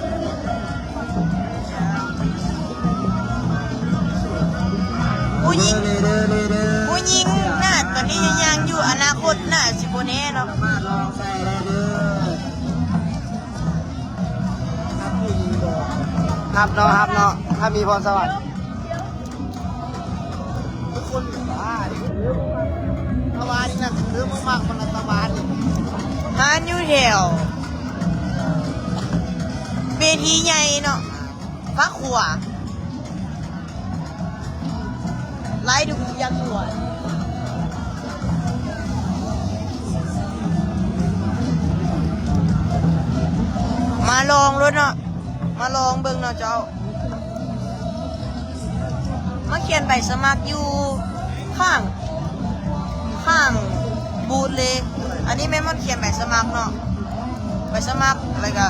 ຜູ້ຍິງ ຜູ້ຍິງໜ້າຕອນນີ້ຍັງຍ່າງຢູ່ ອະນາຄົດໜ້າຊິບໍ່ແນ່ເນາະ ຮັບເນາະ ຮັບເນາະ ຖ້າມີພອນສະຫວັນ. ຄືຄົນບ້າເດ້ ຕາວານີ້ນະ ຄືມັກໆ ມັນນະ ຕາວານີ້ ຮ້ານຢູ່ແຖວເວທີໃຫຍ່ເນາະ ຟາກຂວາ ລາຍດູຢ່າງຫຼວງ ມາລອງໂລດເນາະ ມາລອງເບິ່ງເນາະເຈົ້າ. ມາຂຽນໃບສະໝັກຢູ່ຂ້າງ ຂ້າງບູດເລີຍ ອັນນີ້ແມ່ນມາຂຽນໃບສະໝັກເນາະ ໃບສະໝັກ ແລ້ວກະ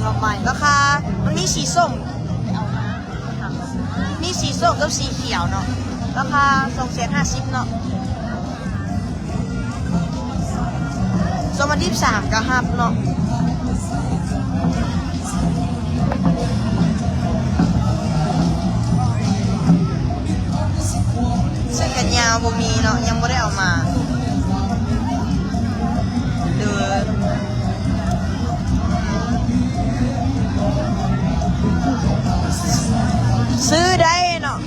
ລາຄາ ມັນມີສີສົ້ມ ມີສີສົ້ມກັບສີຂຽວເນາະ ລາຄາສອງແສນຫ້າສິບເນາະ. ສອງພັນຊາວສາມກໍຮັບເນາະ. ເສື້ອແຂນຍາວບໍ່ມີເນາະ ຍັງບໍ່ໄດ້ເອົາມາເດີ. ຊື້ໄດ້ເນາະ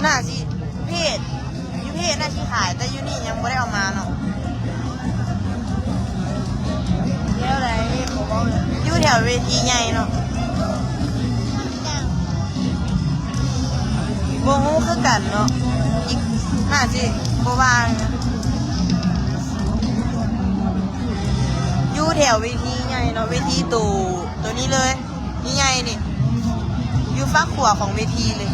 ໜ້າຊິເພດ ຢູ່ເພດໜ້າຊິຂາຍ ແຕ່ຢູ່ນີ້ຍັງບໍ່ໄດ້ເອົາມາເນາະ. ແຖວໃດ ຢູ່ແຖວເວທີໃຫຍ່ເນາະ. ບໍ່ຮູ້ຄືກັນເນາະ ອີກໜ້າຊິບໍ່ວ່າງ. ຢູ່ແຖວເວທີໃຫຍ່ເນາະ ເວທີໂຕ ໂຕນີ້ເລີຍ ໃຫຍ່ໆນີ້ ຢູ່ຝັ່ງຂວາຂອງເວທີເລີຍ.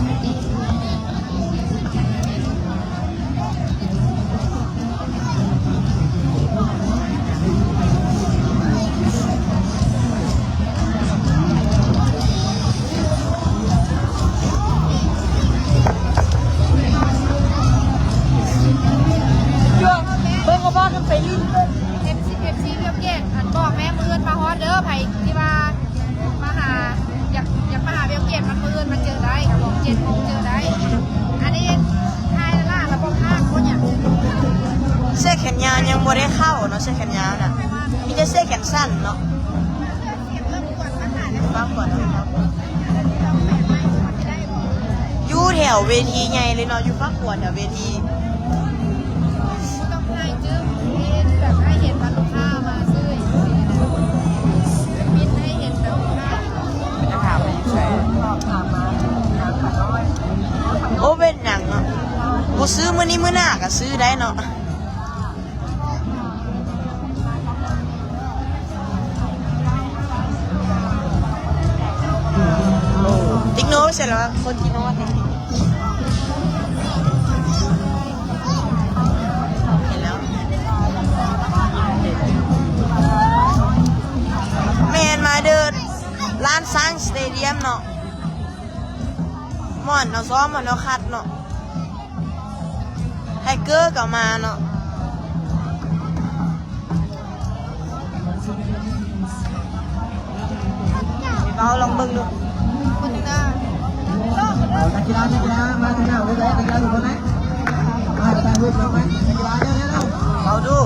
ເບິ່ງວ່າພາກັນໄປຫຼິ້ນເບິ່ງ ເອັຟຊີ ເອັຟຊີວຽວເກດ ອັນ ບອກແນ່ ມື້ອື່ນມາຮອດເດີ ໃຜທີ່ວ່າ ມາຫາ ຢາກ ຢາກມາຫາເບວກຽມ ມັນມື້ອື່ນມາເຈີໄດ້ ບອກເຈັດໂມງເຈີໄດ້. ອັນນີ້ຖ່າຍລະລະ ລະບົບຮາກບໍ່ຫຍັງ. ເສື້ອແຂນຍາວຍັງບໍ່ໄດ້ເຂົ້າເນາະ ເສື້ອແຂນຍາວນະ ມີແຕ່ເສື້ອແຂນສັ້ນເນາະ. ຢູ່ແຖວເວທີໃຫຍ່ເລີຍເນາະ ຢູ່ຝັ່ງຂວາແຖວເວທີ. ບໍ່ຕ້ອງຖ່າຍຈຶ່ງ ເຫັນແບບໃຫ້ເຫັນວ່າລູກຄ້າມາຊື້ ປິ່ນໃຫ້ເຫັນແບບລູກຄ້າ. ໂອ້ ເປັນຫຍັງເນາະ ບໍ່ຊື້ມື້ນີ້ ມື້ໜ້າກໍຊື້ໄດ້ເນາະ. ຕິກໂນເສັດແລ້ວ ຄົນທີ່ນອນນີ້ ເຫັນແລ້ວ ແມ່ນມາເດີ ລ້ານຊ້າງສະເຕດຽມເນາະ ມ່ອນເນາະ ຊ້ອມ ມ່ອນເນາະ ຄັດເນາະ. ໄທເກີກໍມາເນາະ ເຮົາລອງເບິ່ງດູ. ນັກກິລາ ນັກກິລາ ມາທາງໜ້າເລີຍ ນັກກິລາ ມາທາງໜ້າເລີຍ ນັກກິລາ ເຮັດເອົາດູ.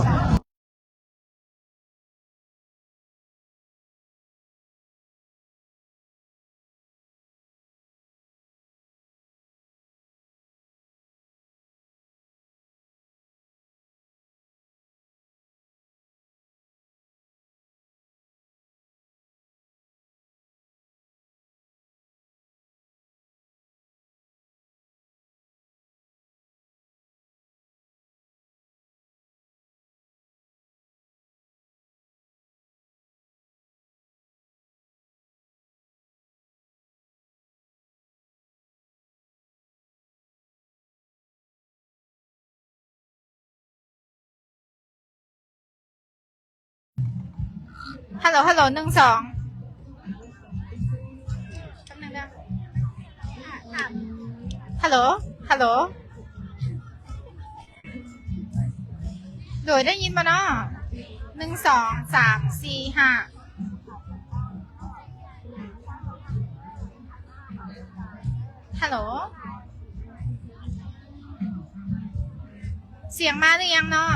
ຮັລໂຫຼ ຮັລໂຫຼ ໜຶ່ງ ສອງ ແປັບໜຶ່ງເດີ ຮັລໂຫຼ ຮັລໂຫຼ. ໂດຍ ໄດ້ຍິນບໍ່ເນາະ? ໜຶ່ງ ສອງ ສາມ ສີ່ ຫ້າ ຮັລໂຫຼ ສຽງມາຫຼືຍັງເນາະ?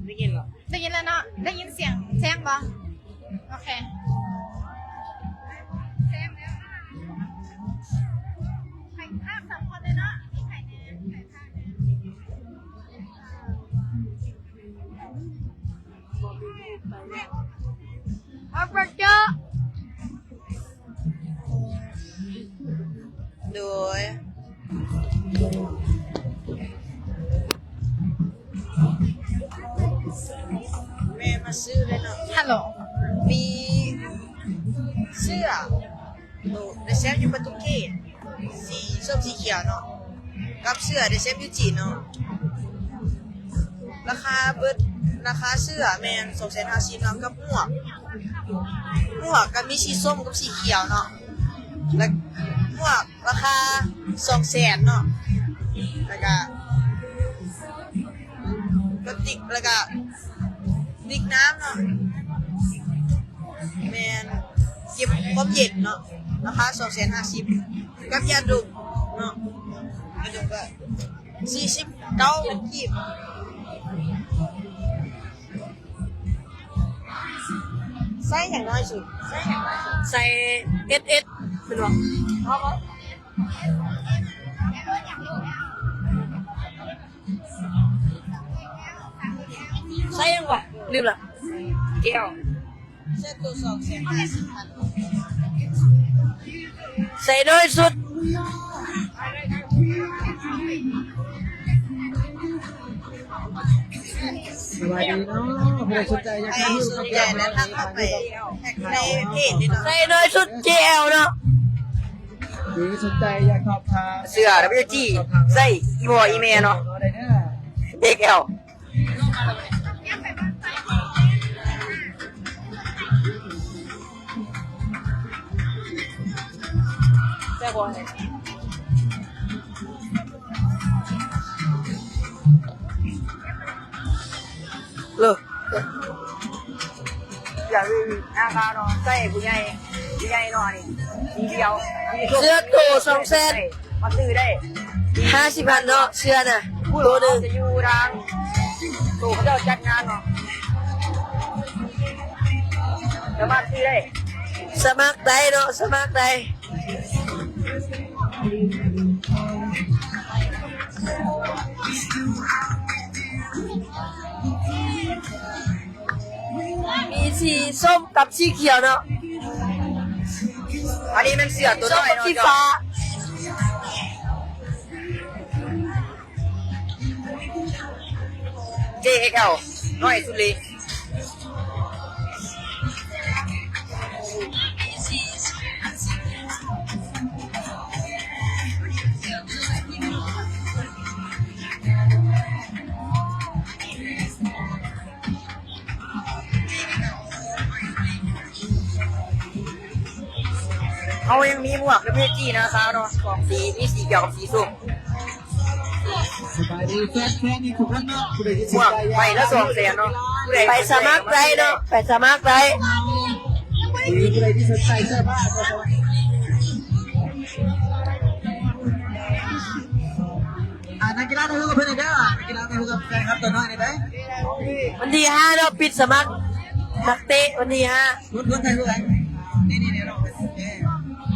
ໄດ້ຍິນແລ້ວ ໄດ້ຍິນແລ້ວເນາະ? ໄດ້ຍິນສຽງແຈ້ງບໍ່? ໂອເຄ ແຈ້ງແລ້ວ ໃຫ້ພາກສອງຄົນເລີຍເນາະ ໃຫ້ແນ່ ໃຫ້ພາກແນ່ ໂດຍ ແມ່ມາຊື້ເລີຍເນາະ ຮັລໂຫຼ ມີເສື້ອໂຕໄດ້ແຊມຢູ່ປະຕູເກດ ສີສົ້ມສີຂຽວເນາະ ກັບເສື້ອໄດ້ແຊມຢູ່ຈີນເນາະ ລາຄາເບິດ ລາຄາເສື້ອແມ່ນສອງແສນຫ້າສິບເນາະ ກັບໝວກ ໝວກກໍມີສີສົ້ມກັບສີຂຽວເນາະ ແລະ ໝວກລາຄາສອງແສນເນາະ ແລ້ວກະກະຕິກ ແລ້ວກະ ດິກນ້ຳເນາະ ແມ່ນ ເກັບຄວາມເຢັນເນາະ ລາຄາສອງແສນຫ້າສິບ ກັບຢາດົມເນາະ ຢາດົມກະສີ່ສິບເກົ້າພັນກີບ. ໃສ່ຫຍັງນ້ອຍສຸດ? ໃສ່ເອັສເອັສ ແມ່ນບໍ່? ໃສ່ຫຍັງວະ? ລືມລະ. ແກ້ວ ເສື້ອໂຕສອງແສນຫ້າສິບພັນ. ໃສ່ນ້ອຍສຸດ. ສະບາຍດີເນາະ ຜູ້ໃດສົນໃຈຢາກຖ່າຍຮູບກັບເສື້ອ ໃສ່ນ້ອຍສຸດ ເຈແອລເນາະ. ຫຼືສົນໃຈຢາກສອບຖາມເສື້ອ ດັບເບິນຢູຈີ ໃສ່ອີ່ພໍ່ອີ່ແມ່ເນາະ ເອັກແອລ. ເລີກ ຢ່າລືມນາຄາເນາະ ໃສ່ຜູ້ໃຫຍ່ ຜູ້ໃຫຍ່ເນາະ ອັນນີ້ ສີຂຽວ ເສື້ອໂຕສອງແສນ ມາຊື້ໄດ້ຫ້າສິບພັນເນາະ ເສື້ອນະ ໂຕໜຶ່ງ ຈະຢູ່ທາງໂຕເຂົາເຈົ້າຈັດງານເນາະ ສາມາດຊື້ໄດ້ ສະໝັກໄດ້ເນາະ ສະໝັກໄດ້. ມີສີສົ້ມກັບສີຂຽວເນາະ ອັນນີ້ແມ່ນເສື້ອໂຕນ້ອຍເນາະ ສີຟ້າ ເຈເອັກແອລ ນ້ອຍສຸດເລີຍ. ເຮົາຍັງມີໝວກ ດັບເບິນຢູຈີ ນະຄາເນາະ ສອງສີ ມີສີຂຽວກັບສີສົ້ມ. ສະບາຍດີແຟນໆ ທຸກຄົນເນາະ ຜູ້ໃດທີ່ສົນໃຈ ໝວກໃບລະສອງແສນເນາະ ຜູ້ໃດ ໄປສະໝັກໄດ້ເນາະ ໄປສະໝັກໄດ້ ຫຼືຜູ້ໃດທີ່ສົນໃຈເສື້ອຜ້າກໍສາມາດ ອ່າ ນັກກິລາຖ່າຍຮູບກັບເພິ່ນເດີ ນັກກິລາຖ່າຍຮູບກັບແຟນຄລັບຕົວນ້ອຍນີ້ໄດ້. ວັນທີຫ້າເນາະ ປິດສະໝັກນັກເຕະ ວັນທີຫ້າ ເພິ່ນ ເພິ່ນຖ່າຍຮູບໄດ້ ນີ້ໆໆ ເນາະ.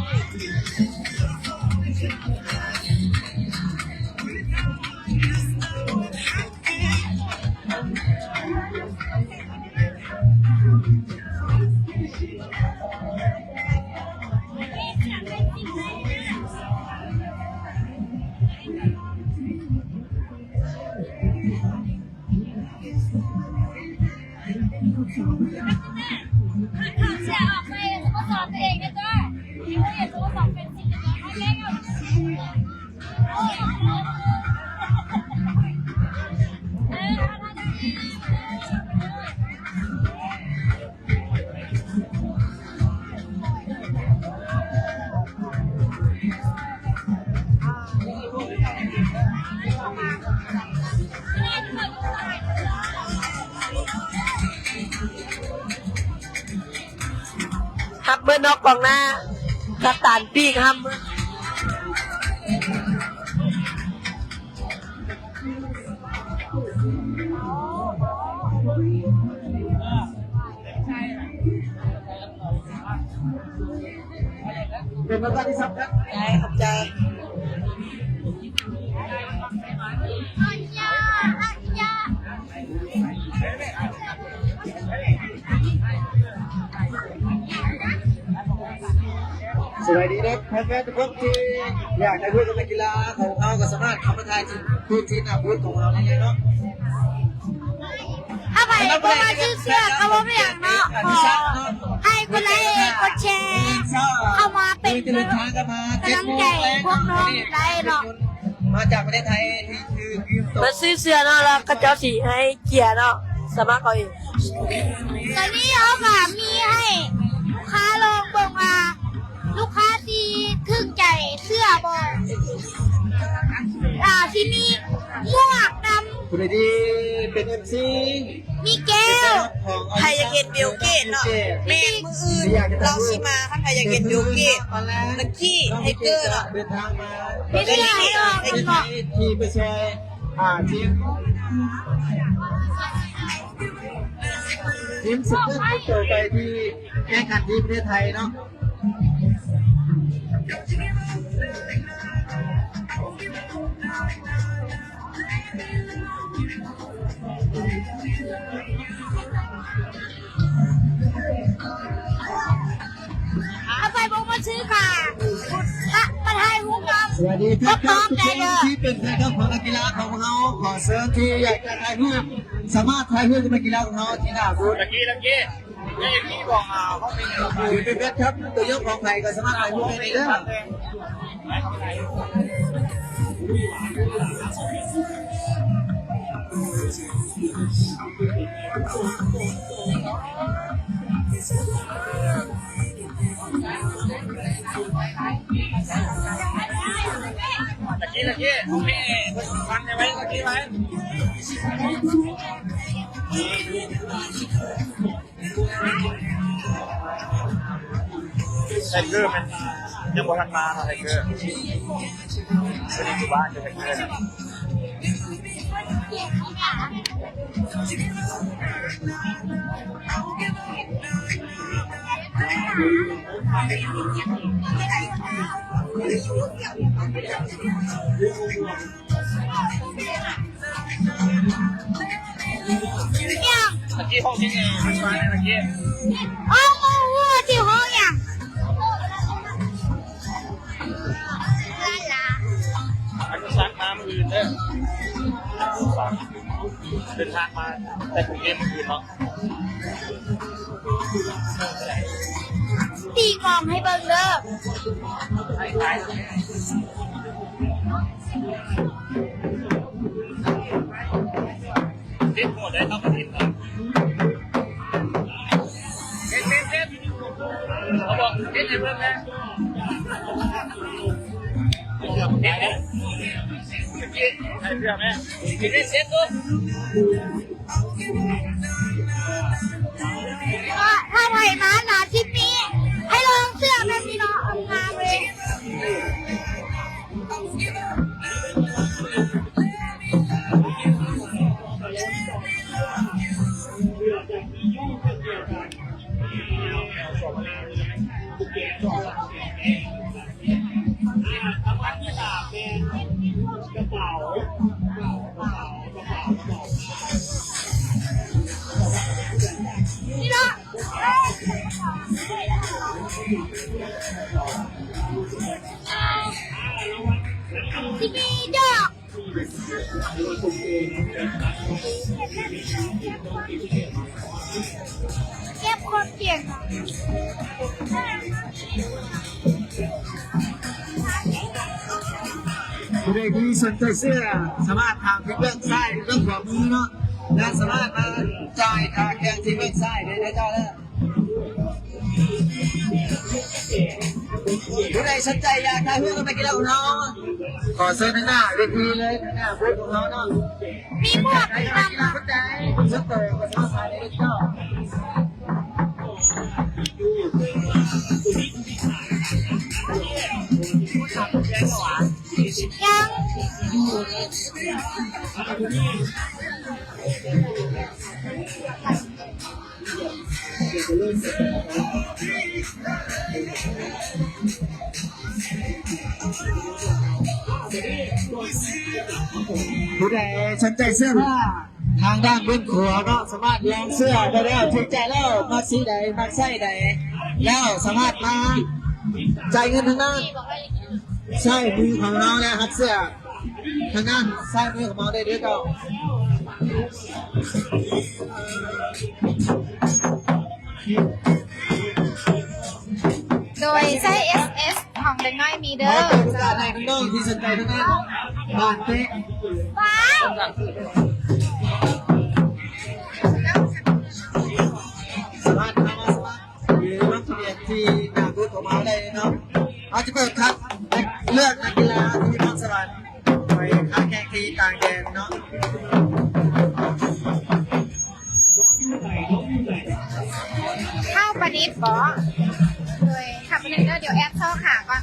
ຮັບເບິດເນາະ ກອງໜ້າ ກັບຕານປີກ ຮັບເບິດ. ເປັນໂອກາດທີ່ສຳຄັນ ໄດ້ ຂອບໃຈ. ສະບາຍດີເດີ ແຟນໆ ທຸກຄົນທີ່ຢາກໄດ້ຮູ້ກັບນັກກິລາຂອງເຮົາ ກໍສາມາດເຂົ້າມາຖ່າຍທີ່ ທີ່ໜ້າບູດຂອງເຮົາໄດ້ເລີຍເນາະ. ຖ້າໃຜບໍ່ມັກຊື້ເສື້ອກໍບໍ່ເປັນຫຍັງເນາະ ຂໍໃຫ້ກົດໄລກ໌ ກົດແຊ ເຂົ້າມາເປັນກຳລັງໃຈພວກນ້ອງໄດ້ເນາະ. ມາຈາກປະເທດໄທ ທີ່ຖືກຢືມໂຕ ມາຊື້ເສື້ອເນາະ ແລ້ວເຂົາເຈົ້າຊິໃຫ້ເກຍເນາະ. ສາມາດເອົາເອງ. ຕອນນີ້ເຮົາກໍມີໃຫ້ລູກຄ້າລອງເບິ່ງວ່າ ລູກຄ້າຊິຖືກໃຈເສື້ອບໍ່. ອ່າ ຊິມີໝວກດຳ ຜູ້ໃດທີ່ເປັນເອັຟຊີ ມີແກ້ວ. ໃຜຢາກເຫັນບິວເກດເນາະ ແມ່ນ ມື້ອື່ນລາວຊິມາ. ຄັນໃຜຢາກເຫັນບິວເກດ ລັກກີ້ ໄທເກີເນາະ ມີເສື້ອໃຫ້ລອງນຳເນາະ ທີ່ໄປຊ່ວຍ ອ່າ ທີມ ທີມສຸດຍອດໂຕໄປທີ່ແຂ່ງຂັນທີ່ປະເທດໄທເນາະ. ເອົາໄປບໍ່ມາຊື້ກະ ມາ ມາຖ່າຍຮູບນຳ. ສະຫວັດດີຄັບ ທຸກຄົນທີ່ເປັນແຟນຄລັບຂອງນັກກິລາຂອງພວກເຮົາ ຂໍເຊີນທີ່ຢາກຈະຖ່າຍຮູບ ສາມາດຖ່າຍຮູບກັບນັກກິລາຂອງເຮົາທີ່ໜ້າບູດ. ລັກກີ້ ລັກກີ້ ນີ້ມີບອກ ອ່າ ຄອມເມັນ ຢູ່ເປັນເປັນຄັບ ຕົວຍົກຂອງໃຜກໍສາມາດຖ່າຍຮູບໄດ້ເດີ. ຕະກີ້ ຕະກີ້ ຂອງພີ່ຟັງໄດ້ໄວ້ ຕະກີ້ໄວ້ ໄທເກີແມ່ນ ຍັງບໍ່ທັນມາເນາະ ໄທເກີ ບໍ່ໄດ້ຢູ່ບ້ານເດີ ໄທເກີນະ. ຕະກີ້ຫ້ອງທີ່ນີ້ມັນມາໃນຕະກີ້ ເອົາ ບໍ່ຮູ້ວ່າຊິຫ້ອງຫຍັງ. ອັນນີ້ສັ່ງມາມື້ອື່ນເດີ ເດີນທາງມາແຕ່ກຸງເທບມື້ອື່ນເນາະ. ຕີກອງໃຫ້ເບິ່ງເດີ. ເຮັດໂຫດໄດ້ເຂົ້າປະເທດເນາະ. ເຮັດ ເຮັດ ເຮັດ ເຂົາບອກເຮັດໃຫ້ເບິ່ງແດ່. ເຮັດ ເຮັດ ເຮັດ ໃຫ້ເຊື່ອແມ່. ເຮັດ ເຮັດ ເຮັດ ດູ. ຖ້າໃຜມາໜ້າຊິບນີ້ ໃຫ້ລອງເສື້ອແບບນີ້ເນາະ ງາມເລີຍ. ນີ້ເນາະ ຊິມີດອກ ເກັບຄວາມເກັ່ງ. ຜູ້ໃດທີ່ສົນໃຈເສື້ອ ສາມາດຖາມທີ່ເບື້ອງຊ້າຍ ເບື້ອງຂວາມືເນາະ ແລະ ສາມາດມາຈ່າຍຄ່າເຄື່ອງທີ່ເບື້ອງຊ້າຍໄດ້ເດີເຈົ້າເດີ. ຜູ້ໃດສົນໃຈຢາກຖ່າຍຮູບກັບນັກກິລາຂອງເຮົາ ຂໍເຊີນທາງໜ້າເວທີເລີຍ ທາງໜ້າບູດຂອງເຮົາເນາະ. ມີໝວກນຳ ຜູ້ໃດສົນໃຈກໍສາມາດຖ່າຍໄດ້ເລີຍເຈົ້າ. ຍັງ. ຜູ້ໃດສົນໃຈເສື້ອຜ້າທາງດ້ານເບື້ອງຂວາເນາະ ສາມາດລອງເສື້ອໄດ້ແລ້ວ ຖືກໃຈແລ້ວ ມັກສີໃດ ມັກໄຊໃດ ແລ້ວສາມາດມາຈ່າຍເງິນທາງດ້ານຊ້າຍມືຂອງເຮົາ ແລະ ຮັບເສື້ອ ທາງດ້ານຊ້າຍມືຂອງເຮົາໄດ້ເດີເຈົ້າ. ໂດຍໃຊ້ເອັສເອັສຂອງເດັກນ້ອຍມີເດີ. ຂໍເປີດໂອກາດໃຫ້ນ້ອງໆທີ່ສົນໃຈທາງດ້ານບານເຕະ ວ້າວ ໄດ້ ທີ່ໜ້າບູດຂອງເຮົາໄດ້ເນາະ. ເຮົາຈະເປີດຄັດເລືອກນັກກິລາທີ່ມີພອນສະຫວັນໄປຄ້າແຂ່ງທີ່ຕ່າງແດນເນາະ. ທ້າວປະດິດບໍ? ໂດຍ ຖ້າປະດິດເດີ ດຽວແອດຊອກຫາກ່ອນ.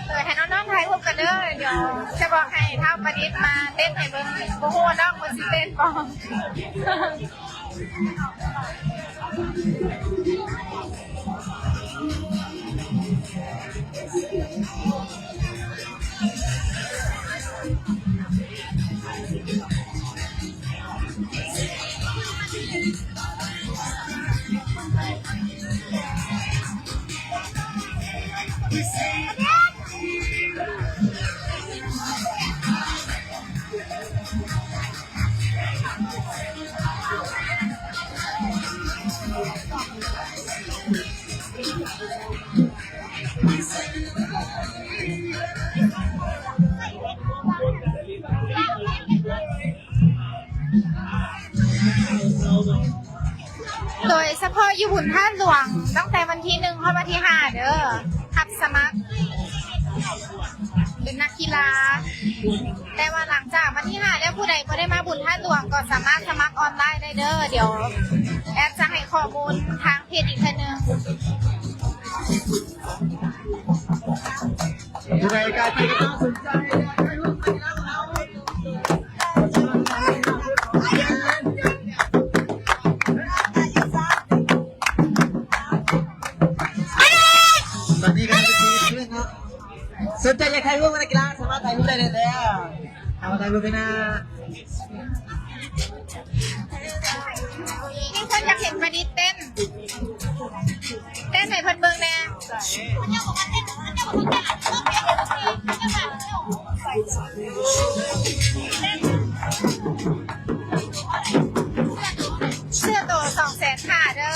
ເອີ ໃຫ້ນ້ອງໆຖ່າຍຮູບກັນເດີ ດຽວຈະບອກໃຫ້ທ້າວປະດິດມາເຕັ້ນໃຫ້ເບິ່ງ. ບໍ່ຮູ້ວ່ານ້ອງເພິ່ນຊິເຕັ້ນບໍ່. ໂດຍສະເພາະຢູ່ບຸນທາດຫຼວງ ຕັ້ງແຕ່ວັນທີໜຶ່ງຮອດວັນທີຫ້າເດີ ຮັບສະໝັກເປັນນັກກິລາ. ແຕ່ວ່າຫຼັງຈາກວັນທີຫ້າແລ້ວ ຜູ້ໃດບໍ່ໄດ້ມາບຸນທາດຫຼວງກໍສາມາດສະໝັກອອນລາຍໄດ້ເດີ. ດຽວແອດຈະໃຫ້ຂໍ້ມູນທາງເພຈອີກເທື່ອໜຶ່ງ. ຜູ້ໃດກະທີ່ຕ້ອງສົນໃຈ ຕອນນີ້ກະເປັນທີ່ເນາະ ສົນໃຈຢາກຖ່າຍຮູບກັບນັກກິລາ ສາມາດຖ່າຍຮູບໄດ້ເລີຍເດີ. ເອົາມາຖ່າຍຮູບໄດ້ນະ. ມີຄົນຢາກເຫັນປະດິດເຕັ້ນ ເຕັ້ນໃຫ້ເພິ່ນເບິ່ງແດ່. ເສື້ອໂຕສອງແສນຫ້າເດີ.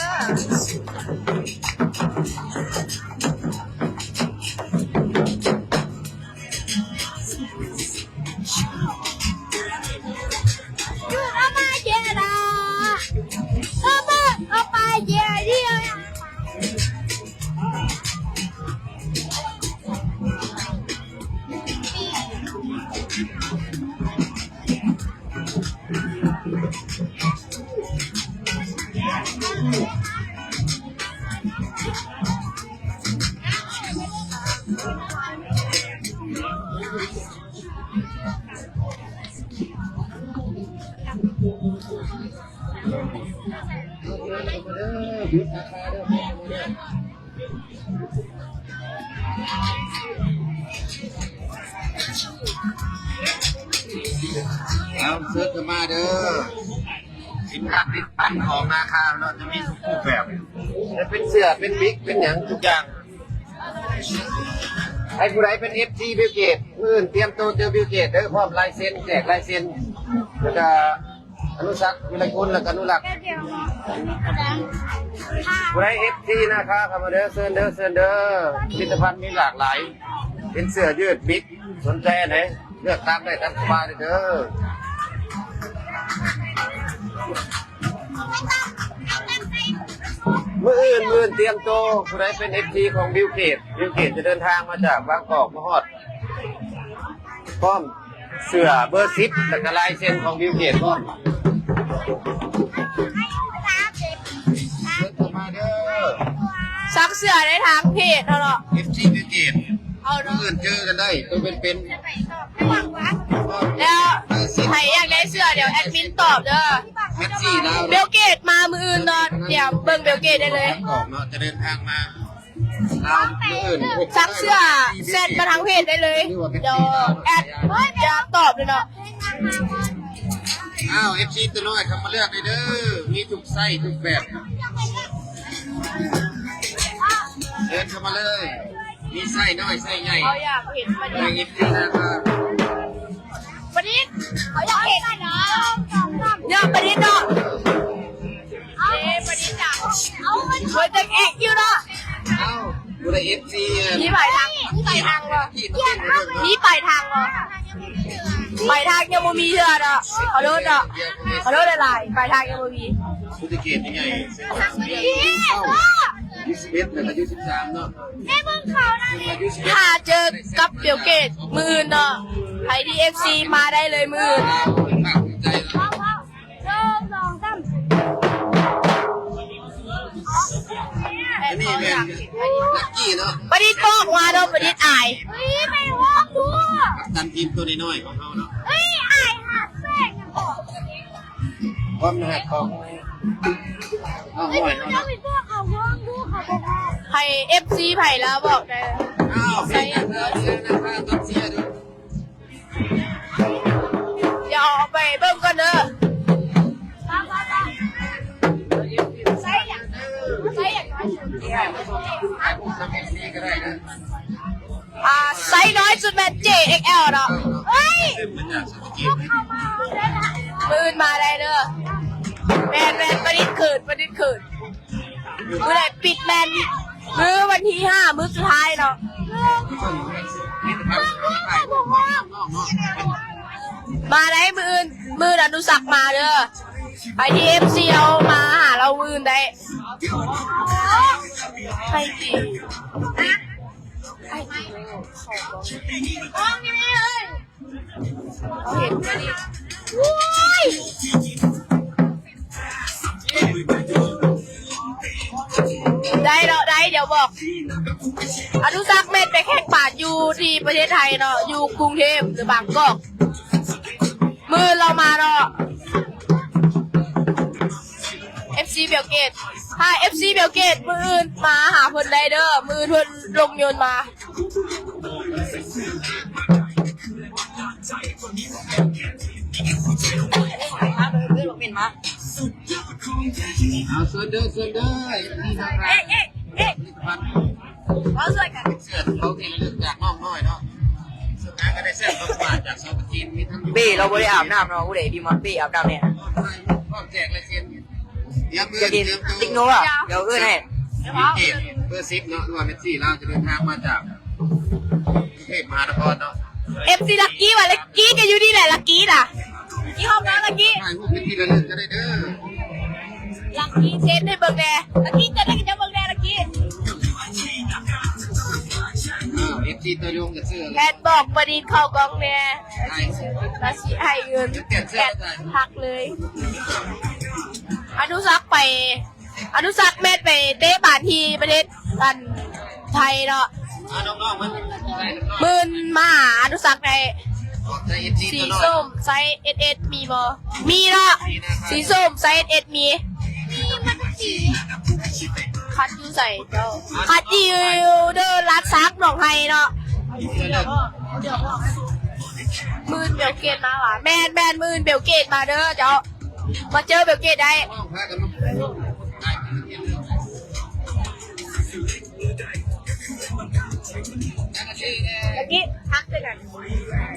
ເອົາ ເຊີນເຂົ້າມາເດີ. ສິນຄ້າຜະລິດພັນຂອງນາຄາເນາະ ຈະມີທຸກຮູບແບບ ຈະເປັນເສື້ອ ເປັນວິກ ເປັນຫຍັງທຸກຢ່າງ. ໃຜຜູ້ໃດເປັນເອັຟຊີບິວເກດ ມື້ອື່ນຕຽມໂຕເຈີບິວເກດເດີ ພ້ອມລາຍເຊັນ ແຈກລາຍເຊັນ ແລ້ວກະອະນຸສັກວິໄລກຸນ ແລ້ວກະອະນຸລັກ. ຜູ້ໃດເອັຟຊີນາຄາເຂົ້າມາເດີ ເຊີນເດີ ເຊີນເດີ. ຜະລິດຕະພັນມີຫຼາກຫຼາຍ ເປັນເສື້ອຢືດ ວິກ ສົນໃຈອັນໃດ ເລືອກຕາມໄດ້ຕາມສະບາຍເລີຍເດີ. ມື້ອື່ນ ມື້ອື່ນຕຽມໂຕ ຜູ້ໃດເປັນເອັຟຊີຂອງບິວເກດ ບິວເກດຈະເດີນທາງມາຈາກບາງກອກມາຮອດ ພ້ອມເສື້ອເບີສິບ ແລ້ວກະລາຍເຊັນຂອງບິວເກດພ້ອມ. ເຊີນເຂົ້າມາເດີ. ສັ່ງເສື້ອໄດ້ທາງເພຈເຮົາເນາະ ເອັຟຊີບິວເກດ. ເອົາເນາະ ມື້ອື່ນເຈີກັນໄດ້ ໂຕເປັນໆ. ແລ້ວໃຜຢາກໄດ້ເສື້ອ ດຽວແອດມິນຕອບເດີ. ເບວເກດມາມື້ອື່ນເນາະ ດຽວເບິ່ງເບວເກດໄດ້ເລີຍ. ອອກເນາະ ຈະເດີນທາງມາລາວມື້ອື່ນ ສັກເສື້ອແຊັດມາທາງເພຈໄດ້ເລີຍ ດຽວແອດຈະຕອບເລີຍເນາະ. ອ້າວ ເອັຟຊີ ຕົວນ້ອຍ ເຂົ້າມາເລືອກໄດ້ເດີ ມີທຸກໄຊທຸກແບບ ເດີນເຂົ້າມາເລີຍ. ມີໄຊນ້ອຍໄຊໃຫຍ່ ເຂົາຢາກເຫັນປະດິດ ເອັຟຊີ ນະຄັບ ປະດິດ ເຂົາຢາກເຫັນເນາະ ເນາະ ປະດິດເນາະ. ເດ້ ປະດິດນະ ເອົາມັນ ເພິ່ນຈັກແອກຢູ່ເນາະ. ເອົ້າ ຜູ້ໃດ ເອັຟຊີ ມີປາຍທາງ ມີປາຍທາງບໍ່ ມີປາຍທາງບໍ່? ປາຍທາງຍັງບໍ່ມີເທື່ອເນາະ ຂໍໂທດເນາະ ຂໍໂທດຫຼາຍໆ ປາຍທາງຍັງບໍ່ມີ. ຜູ້ທີ່ເກດໃຫຍ່ ອາຍຸສິບເອັດ ແລ້ວກໍອາຍຸສິບສາມເນາະ ແມ່ເບິ່ງເຂົານະ ອາຍຸສິບເອັດ ຖ້າເຈີກັບເບວເກດມື້ອື່ນເນາະ ໃຜທີ່ ເອັຟຊີ ມາໄດ້ເລີຍມື້ອື່ນ. ໜຶ່ງ ສອງ ສາມ ອັນນີ້ແມ່ນລັກກີ້ເນາະ ປະດິດບອກວ່າເນາະ ປະດິດອາຍ ເຮີ້ຍ ໄປຮ້ອງດູ ກັບຕັນທີມຕົວນ້ອຍໆຂອງເຮົາເນາະ ເຮີ້ຍ ອາຍຫາແສງ ຄວາມໜັກຂອງນ້ອງນ້ອຍເຮົາເນາະ. ໃຜ ເອັຟຊີ ໃຜລາວບອກໄດ້. ອ້າວ ໃສ່ ເຊີນນະ ເຊີນນະ ເຊີນນະ ເຊີນນະ ດຽວເອົາໄປເບິ່ງກ່ອນເດີ. ອ່າ ໄຊນ້ອຍສຸດແມ່ນ ເຈ ເອັກແອລ ເນາະ. ເອີຍ ມື້ອື່ນມາໄດ້ເດີ. ແມ່ນໆ ປະດິດເຂີນ ປະດິດເຂີນ. ມື້ໃດປິດແມ່ນມື້ວັນທີຫ້າ ມື້ສຸດທ້າຍເນາະ. ມາໄດ້ມື້ອື່ນ ມື້ອະນຸສັກມາເດີ. ໃຜທີ່ ເອັຟຊີ ເຮົາມາຫາລາວມື້ອື່ນໄດ້. ໃຜທີ່ ເຮົາເຫັນ ໂອ້ຍ ໄດ້ເນາະ ໄດ້ ດຽວບອກ. ອະນຸສັກແມ່ນໄປແຂ່ງບານຢູ່ທີ່ປະເທດໄທເນາະ ຢູ່ກຸງເທບ ຫຼື ບາງກອກ. ມື້ລາວມາເນາະ ເອັຟຊີ ເບວເກດ. ຖ້າ ເອັຟຊີ ເບວເກດ ມື້ອື່ນມາຫາເພິ່ນໄດ້ເດີ ມື້ອື່ນເພິ່ນລົງຍົນມາ. ເອົາ ເຊີນເດີ ເຊີນເດີ ເອັຟຊີ ທາງຮ້ານ ເອີ ເອີ ເອີ ເອົາຊ່ວຍກັນ. ເສື້ອເຂົາທີ່ລະລຶກຈາກນ້ອງນ້ອຍເນາະ ເສື້ອນາງກໍໄດ້ເສື້ອ ເຂົາມາຈາກສປຈີນ ມີທັງ ເປ້ ລາວບໍ່ໄດ້ອາບນ້ຳເນາະ. ຜູ້ໃດທີ່ມາເປ້ອາບນ້ຳແດ່ ພ້ອມແຈກລາຍເຊັນ. ຕຽມເອີນ ຕຽມໂຕ ຕິກໂນ ດຽວເອີ້ນໃຫ້ ເບວເກດ ເບີສິບເນາະ ຫຼືວ່າເມສຊີ ລາວຈະເດີນທາງມາຈາກກຸງເທບມະຫານະຄອນເນາະ. ເອັຟຊີ ລັກກີ້ວ່າ ລັກກີ້ກໍຢູ່ນີ້ແຫຼະ ລັກກີ້ນະ ທີ່ຫ້ອງນອນລັກກີ້ ຖ່າຍຮູບເປັນທີ່ລະລຶກກໍໄດ້ເດີ. ລັກກີ້ເຊັນໃຫ້ເບິ່ງແດ່ ລັກກີ້ເຊັນໃຫ້ເຈົ້າເບິ່ງແດ່ ລັກກີ້. ອ້າວ ເອັຟຊີ ຕາຍງກໍຊື້ແລ້ວ ແພດບອກປະດິດເຂົ້າກ້ອງແດ່ ລາຊິໃຫ້ເງິນ ແພດທັກເລີຍ. ອະນຸສັກໄປ ອະນຸສັກແມ່ນໄປເຕະບານທີ່ປະເທດ ອັນ ໄທເນາະ. ມື້ອື່ນມາຫາອະນຸສັກໄດ້. ສີສົ້ມໄຊ ເອສ ເອສ ມີບໍ່? ມີເນາະ ສີສົ້ມໄຊ ເອສ ເອສ ມີ. ຄັດຢູ່ໃສເຈົ້າ? ຄັດຢູ່ເດີ ລາດຊາກ ໜອງໄຮເນາະ. ມື້ອື່ນເບວເກດມາຫວາ? ແມ່ນໆ ມື້ອື່ນເບວເກດມາເດີເຈົ້າ. ມາເຈີເບວເກດໄດ້. ຕະກີ້ທັກເທື່ອນັ້ນ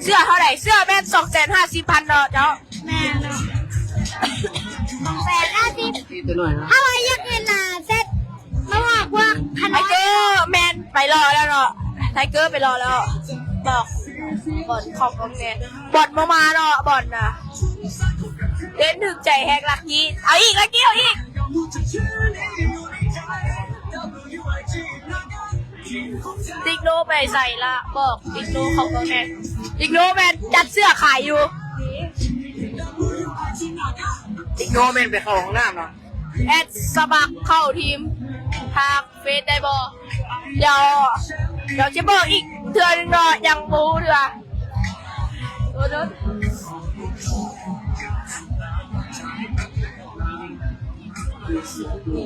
ເສື້ອເທົ່າໃດ? ເສື້ອແມ່ນສອງແສນຫ້າສິບພັນເນາະເຈົ້າ. ແມ່ນເນາະ ສອງແສນຫ້າສິບ. ຖ້າວ່າຢາກເຫັນໜ້າເຊັດ ມາບອກພວກ ໄທເກີແມ່ນໄປລໍແລ້ວເນາະ ໄທເກີໄປລໍແລ້ວ. ບອກບ່ອນຂອງນ້ອງແດ່ ບ່ອນບໍ່ມາເນາະ ບ່ອນນະ. ເຕັ້ນຖືກໃຈແຮງ ລັກກີ້ ເອົາອີກ ລັກກີ້ ເອົາອີກ. ຕິກໂນໄປໃສລະ ບອກຕິກໂນເຂົ້າກ້ອງແດ່. ຕິກໂນແມ່ນຈັດເສື້ອຂາຍຢູ່ ຕິກໂນແມ່ນໄປເຂົ້າຫ້ອງນ້ຳເນາະ. ແອດສະໝັກເຂົ້າທີມທາງເຟສໄດ້ບໍ່? ດຽວ ດຽວຈະບອກອີກເທື່ອໜຶ່ງເນາະ ຍັງບໍ່ຮູ້ເທື່ອ.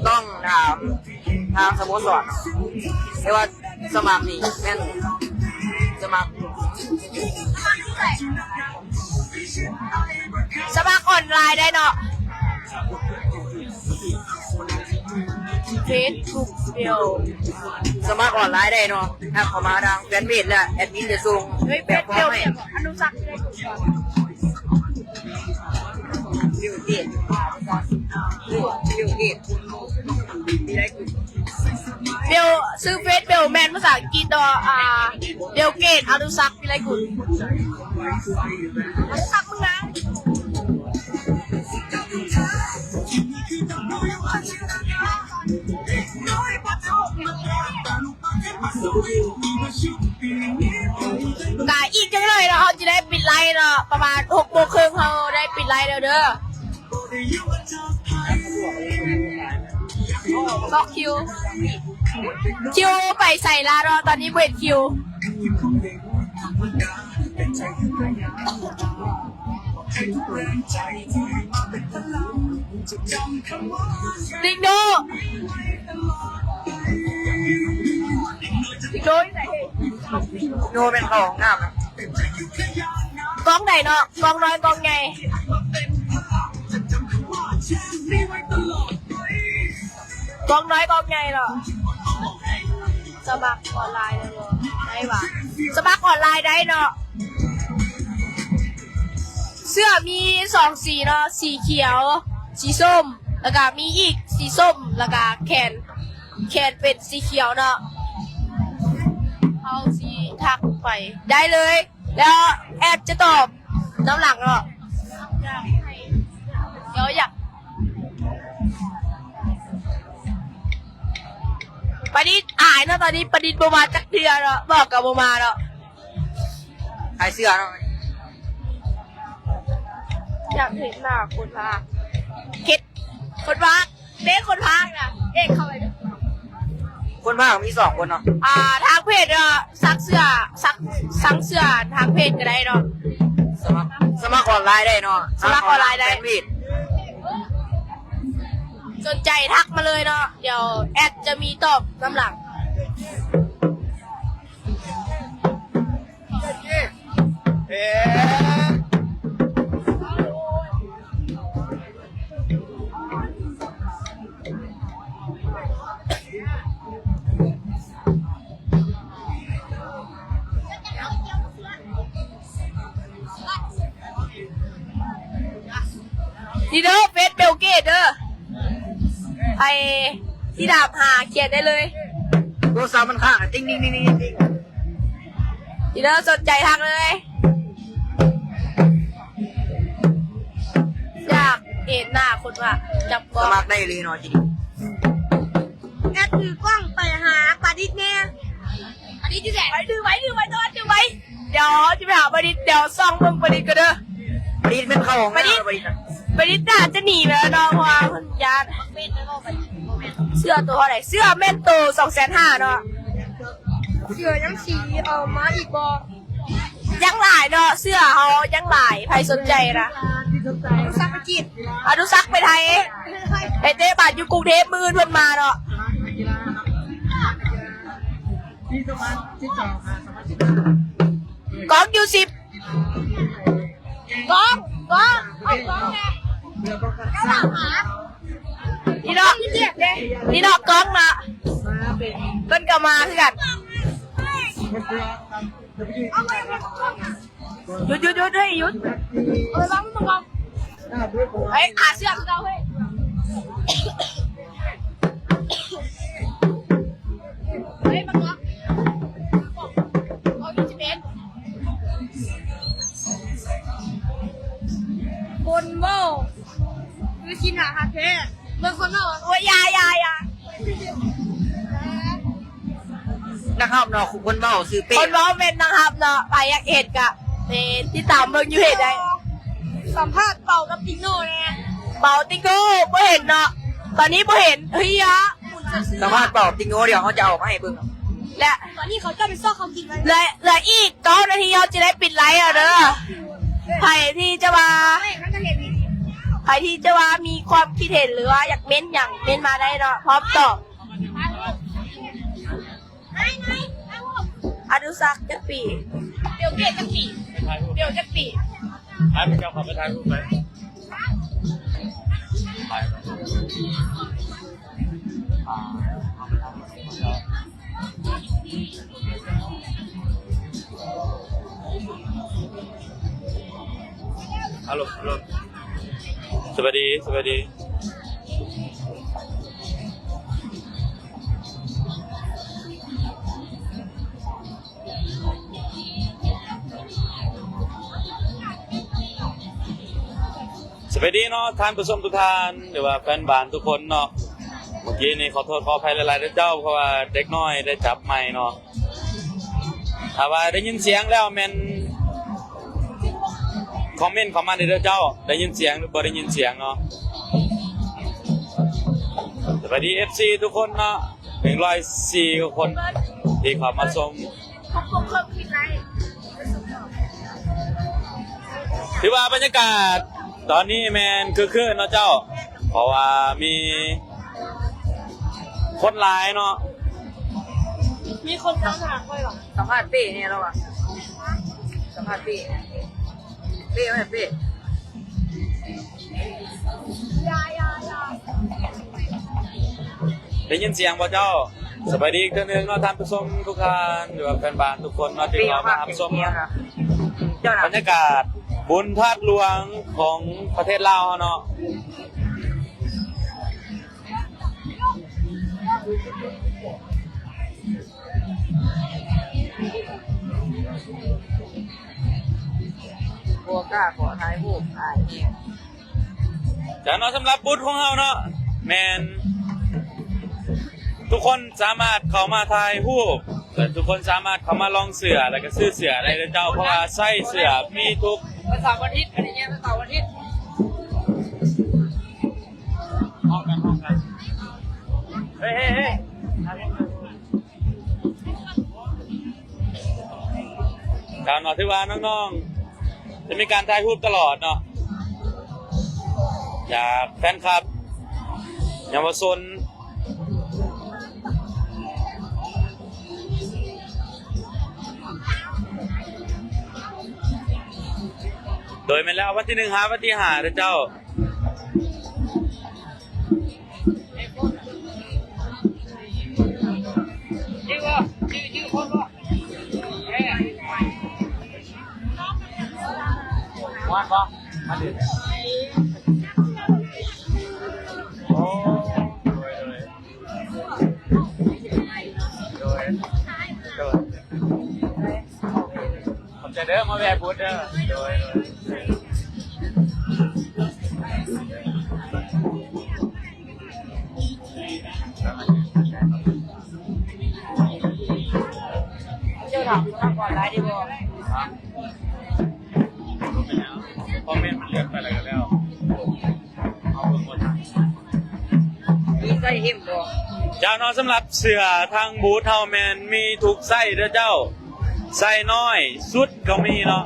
ຕ້ອງຖາມທາງສະໂມສອນ ແຕ່ວ່າສະໝັກນີ້ແມ່ນສະໝັກ ສະໝັກອອນລາຍໄດ້ເນາະ ເຟສບຸກເບວ ສະໝັກອອນລາຍໄດ້ເນາະ ທັກເຂົ້າມາທາງແຟນເພຈ ແລະ ແອດມິນຈະສົ່ງ ເຮີ້ຍ ເຟສເບວ ອະນຸສັກ ເບວເກດ ເບວເກດ ເບວ ຊື່ເຟສເບວແມ່ນພາສາອັງກິດເນາະ ອ່າ ເບວເກດ ອະນຸສັກ ວິໄລກຸນ ອະນຸສັກ ມຶງນະ ກະອີກຈັກໜ້ອຍເນາະ ເຮົາຈະໄດ້ປິດໄລຟ໌ເນາະ ປະມານຫົກໂມງເຄິ່ງ ເຮົາໄດ້ປິດໄລຟ໌ແລ້ວເດີ. ຊອກຄິວ ຄິວໄປໃສລະເນາະ ຕອນນີ້ບໍ່ເຫັນຄິວ. ຕິງໂນ ຕິງໂນຢູ່ໃສ? ໂນແມ່ນເຂົ້າຫ້ອງນ້ຳນະ. ກ້ອງໃດເນາະ? ກ້ອງນ້ອຍກ້ອງໃຫຍ່? ກ້ອງນ້ອຍກ້ອງໃຫຍ່ເນາະ. ສະໝັກອອນລາຍໄດ້ບໍ່? ໄດ້ຫວາ? ສະໝັກອອນລາຍໄດ້ເນາະ. ເສື້ອມີສອງສີເນາະ ສີຂຽວ ສີສົ້ມ ແລ້ວກະມີອີກສີສົ້ມ ແລ້ວກະແຂນ ແຂນເປັນສີຂຽວເນາະ. ເຮົາຊິທັກໄປໄດ້ເລີຍ ແລ້ວແອັດຈະຕອບນຳຫຼັງເນາະ. ດຽວຢາກ ປະດິດອາຍເນາະ ຕອນນີ້ປະດິດບໍ່ມາຈັກເທື່ອເນາະ ບອກກະບໍ່ມາເນາະ. ຂາຍເສື້ອເນາະ. ຢາກເຫັນໜ້າຄົນພາກ ເຮັດຄົນພາກ ເດ້ ຄົນພາກນະ ເອກເຂົ້າໄປເດີ. ຄົນພາກມີສອງຄົນເນາະ. ອ່າ ທາງເພຈເນາະ ສັ່ງເສື້ອ ສັ່ງ ສັ່ງເສື້ອທາງເພຈກະໄດ້ເນາະ. ສະໝັກ ສະໝັກອອນລາຍໄດ້ເນາະ. ສະໝັກອອນລາຍໄດ້ ແຟນເພຈ ສົນໃຈທັກມາເລີຍເນາະ ດຽວແອັດຈະມີຕອບນຳຫຼັງ. ນີ້ເດີ ເຟສເບວເກດເດີ ໃຜທີ່ຖາມຫາຂຽນໄດ້ເລີຍ. ໂທລະສັບມັນຄ້າງ ຕິງໆໆໆ ນີ້ເດີ ສົນໃຈທັກເລີຍ. ຢາກເຫັນໜ້າຄົນວ່າຈັບກ້ອງ ສະໝັກໄດ້ເລີຍເນາະ ທີ່ນີ້. ແອັດຖືກ້ອງໄປຫາປາດິດແດ່. ປາດິດຢູ່ໃສ? ໄປ ຖືໄວ້ ຖືໄວ້ ຕະວັນ ຖືໄວ້. ດຽວຈະໄປຫາປາດິດ ດຽວສ່ອງເບິ່ງປາດິດກ່ອນເດີ. ປາດິດແມ່ນເຂົ້າຫ້ອງນ້ຳ ປາດິດ ປາດິດນະ ປາດິດໜ້າຈະໜີໄປແລ້ວເນາະ ເພາະວ່າເພິ່ນຢ້ານ. ເສື້ອໂຕເທົ່າໃດ? ເສື້ອແມ່ນໂຕສອງແສນຫ້າເນາະ. ເສື້ອຍັງສີເອົາມາອີກບໍ່? ຍັງຫຼາຍເນາະ ເສື້ອເຮົາຍັງຫຼາຍ ໃຜສົນໃຈນະ. ອະນຸສັກໄປຈີນ ອະນຸສັກໄປໄທ ໄປເຕະບານຢູ່ກຸງເທບ ມື້ອື່ນເພິ່ນມາເນາະ. ກອງຢູ່ສິບ ກອງ ກອງ ເອົາກອງແດ່. ນີ້ເນາະ ນີ້ເນາະ ກອງເນາະ ເພິ່ນກະມາຄືກັນ. ຢຸດ ຢຸດ ຢຸດ ເຮີ້ຍ ຢຸດ. ເອົາໄປວາງມັນກ່ອນ. ເຮີ້ຍ ຂາເສື້ອຄືເກົ່າເຮີ້ຍ. ເຮີ້ຍ ບັກກອກ ອອກຢູ່ສິບເອັດ. ຄົນເວົ້າຄືຊິໜ້າຮັກແທ້. ເບິ່ງຄົນເວົ້າ ໂອ້ຍ ຢ່າ ຢ່າ ຢ່າ. ນັກຮັບເນາະ ຄົນເວົ້າຊື່ເປ້ ຄົນເວົ້າແມ່ນນັກຮັບເນາະ. ໃຜຢາກເຫັນກະໄປຕິດຕາມເບິ່ງຢູ່ເພຈໄດ້. ສຳພາດເປົາກັບຕິງໂນແດ່. ເປົາ ຕິງໂນ ບໍ່ເຫັນເນາະ ຕອນນີ້ບໍ່ເຫັນ. ເຮີ້ຍ ສຳພາດເປົາ ຕິງໂນ ດຽວເຮົາຈະເອົາມາໃຫ້ເບິ່ງ. ແລະ ຕອນນີ້ເຂົາເຈົ້າໄປຊອກເຂົາກິນໄວ້ ເຫຼືອ ເຫຼືອອີກເກົ້ານາທີ ເຮົາຈະໄດ້ປິດໄລຟ໌ແລ້ວເດີ. ໃຜທີ່ຈະວ່າ ໃຜທີ່ຈະວ່າມີຄວາມຄິດເຫັນ ຫຼືວ່າຢາກເມັ້ນຫຍັງ ເມັ້ນມາໄດ້ເນາະ ພ້ອມຕອບ. ອະນຸສັກຈັກປີ? ບິວເກດຈັກປີ? ບິວຈັກປີ? ໃຫ້ພວກເຈົ້າເຂົ້າໄປຖ່າຍຮູບໄປ. ຮັລໂຫຼ ຮັລໂຫຼ ສະບາຍດີ ສະບາຍດີ. ສະບາຍດີເນາະ ທ່ານຜູ້ຊົມທຸກທ່ານ ຫຼືວ່າແຟນບ້ານທຸກຄົນເນາະ. ເມື່ອກີ້ນີ້ຂໍໂທດຂໍອະໄພຫຼາຍໆເດີເຈົ້າ ເພາະວ່າເດັກນ້ອຍໄດ້ຈັບໄມເນາະ. ຖ້າວ່າໄດ້ຍິນສຽງແລ້ວແມ່ນຄອມເມັນເຂົ້າມາເດີເຈົ້າ ໄດ້ຍິນສຽງ ຫຼື ບໍ່ໄດ້ຍິນສຽງເນາະ. ສະບາຍດີ ເອັຟຊີ ທຸກຄົນເນາະ ໜຶ່ງຮ້ອຍສີ່ກວ່າຄົນທີ່ເຂົ້າມາຊົມ. ຖືວ່າບັນຍາກາດຕອນນີ້ແມ່ນຄຶກຄື້ນເນາະເຈົ້າ ເພາະວ່າມີຄົນຫຼາຍເນາະ. ມີຄົນຕາມຫາຂ້ອຍຫວາ? ສຳພາດເປ້ແດ່ລາວຫວາ? ສຳພາດເປ້ ເປ້ວ່າ ເປ້ ໄດ້ຍິນສຽງບໍ່ເຈົ້າ? ສະບາຍດີອີກເທື່ອໜຶ່ງເນາະ ທ່ານຜູ້ຊົມທຸກທ່ານ ຫຼືວ່າແຟນບ້ານທຸກຄົນເນາະ ທີ່ເຂົ້າມາຮັບຊົມບັນຍາກາດບຸນທາດຫຼວງຂອງປະເທດລາວເຮົາເນາະ. ບໍ່ກ້າຂໍຖ່າຍຮູບ ອາຍແຮງ. ຈ້າເນາະ ສຳລັບບູດຂອງເຮົາເນາະ ແມ່ນທຸກຄົນສາມາດເຂົ້າມາຖ່າຍຮູບ ແລະ ທຸກຄົນສາມາດເຂົ້າມາລອງເສື້ອ ແລ້ວກໍຊື້ເສື້ອໄດ້ເດີເຈົ້າ ເພາະວ່າໃຊ້ເສື້ອມີທຸກ ວັນເສົາ ວັນອາທິດ ອັນນີ້ແມ່ນວັນເສົາ ວັນອາທິດ. ພ້ອມກັນ ພ້ອມກັນ ເຮີ້ຍ ເຮີ້ຍ ເຮີ້ຍ. ເຈົ້າເນາະ ຖືວ່ານ້ອງໆ ຈະມີການຖ່າຍຮູບຕະຫຼອດເນາະ ຈາກແຟນຄລັບເຍົາວະຊົນ ໂດຍແມ່ນແລ້ວ ວັນທີໜຶ່ງຫາວັນທີຫ້າເດີເຈົ້າ. ມ່ວນບໍ່? ມາດິ ໂອ້ ໂດຍ ໂດຍ ໂດຍ ໂດຍ. ຂອບໃຈເດີ ມາແວ່ບູດເດີ. ໂດຍ ໂດຍ. ເຈົ້າຖາມຄຳອອນລາຍໄດ້ບໍ່? ຄອມເມັນມັນເລື່ອນໄປແລ້ວກໍແລ້ວ. ເຮົາເບິ່ງບໍ່ທັນ. ມີໄຊເອັມບໍ່? ເຈົ້າເນາະ ສຳລັບເສື້ອທາງບູດເຮົາແມ່ນມີທຸກໄຊເດີເຈົ້າ. ໄຊນ້ອຍສຸດກໍມີເນາະ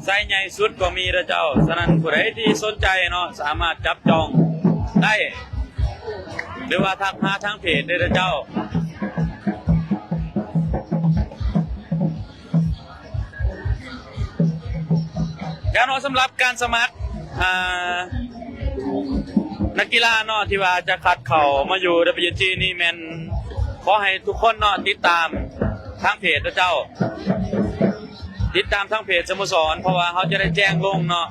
ໄຊໃຫຍ່ສຸດກໍມີເດີເຈົ້າ. ສະນັ້ນຜູ້ໃດທີ່ສົນໃຈເນາະ ສາມາດຈັບຈອງໄດ້ ຫຼືວ່າທັກຫາທາງເພຈເດີເຈົ້າ. ແລ້ວເນາະ ສຳລັບການສະໝັກ ອ່າ ນັກກິລາເນາະ ທີ່ວ່າຈະຄັດເຂົ້າມາຢູ່ ດັບເບິນຢູຈີ ນີ້ແມ່ນ ຂໍໃຫ້ທຸກຄົນເນາະ ຕິດຕາມທາງເພຈເຈົ້າ ຕິດຕາມທາງເພຈສະໂມສອນ ເພາະວ່າເຮົາຈະໄດ້ແຈ້ງລົງເນາະ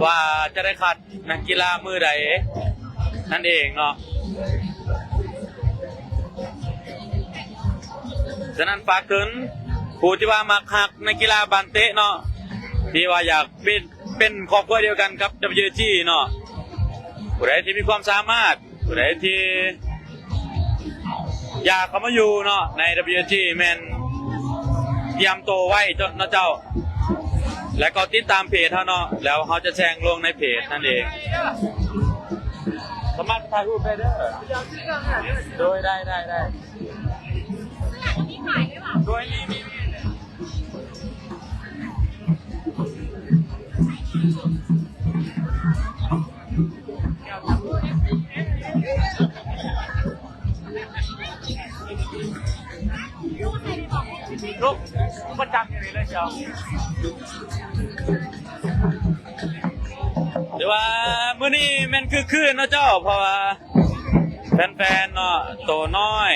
ວ່າຈະໄດ້ຄັດ ນັກກິລາມື້ໃດນັ້ນເອງເນາະ. ສະນັ້ນຝາກເຖິງຜູ້ທີ່ວ່າມັກຮັກນັກກິລາບານເຕະເນາະ ທີ່ວ່າຢາກເປັນ ເປັນຄອບຄົວດຽວກັນກັບ ດັບເບິນຢູຈີ ເນາະ ຜູ້ໃດທີ່ມີຄວາມສາມາດ ຜູ້ໃດທີ່ ຢາກເຂົ້າມາຢູ່ເນາະ ໃນ ດັບເບິນຢູຈີ ແມ່ນຕຽມໂຕໄວ້ເນາະເຈົ້າ ແລ້ວກໍຕິດຕາມເພຈເຮົາເນາະ ແລ້ວເຮົາຈະແຈ້ງລົງໃນເພຈນັ້ນເອງ. ສາມາດຖ່າຍຮູບໄດ້ເດີ. ໂດຍ ໄດ້ ໄດ້ ໄດ້. ໂດຍ ມີ ມີ ມີ. ລຸກປະຈຳຢູ່ນີ້ເລີຍເຈົ້າ. ແຕ່ວ່າມື້ນີ້ແມ່ນຄຶກຄື້ນເນາະເຈົ້າ ເພາະວ່າແຟນໆເນາະ ໂຕນ້ອຍ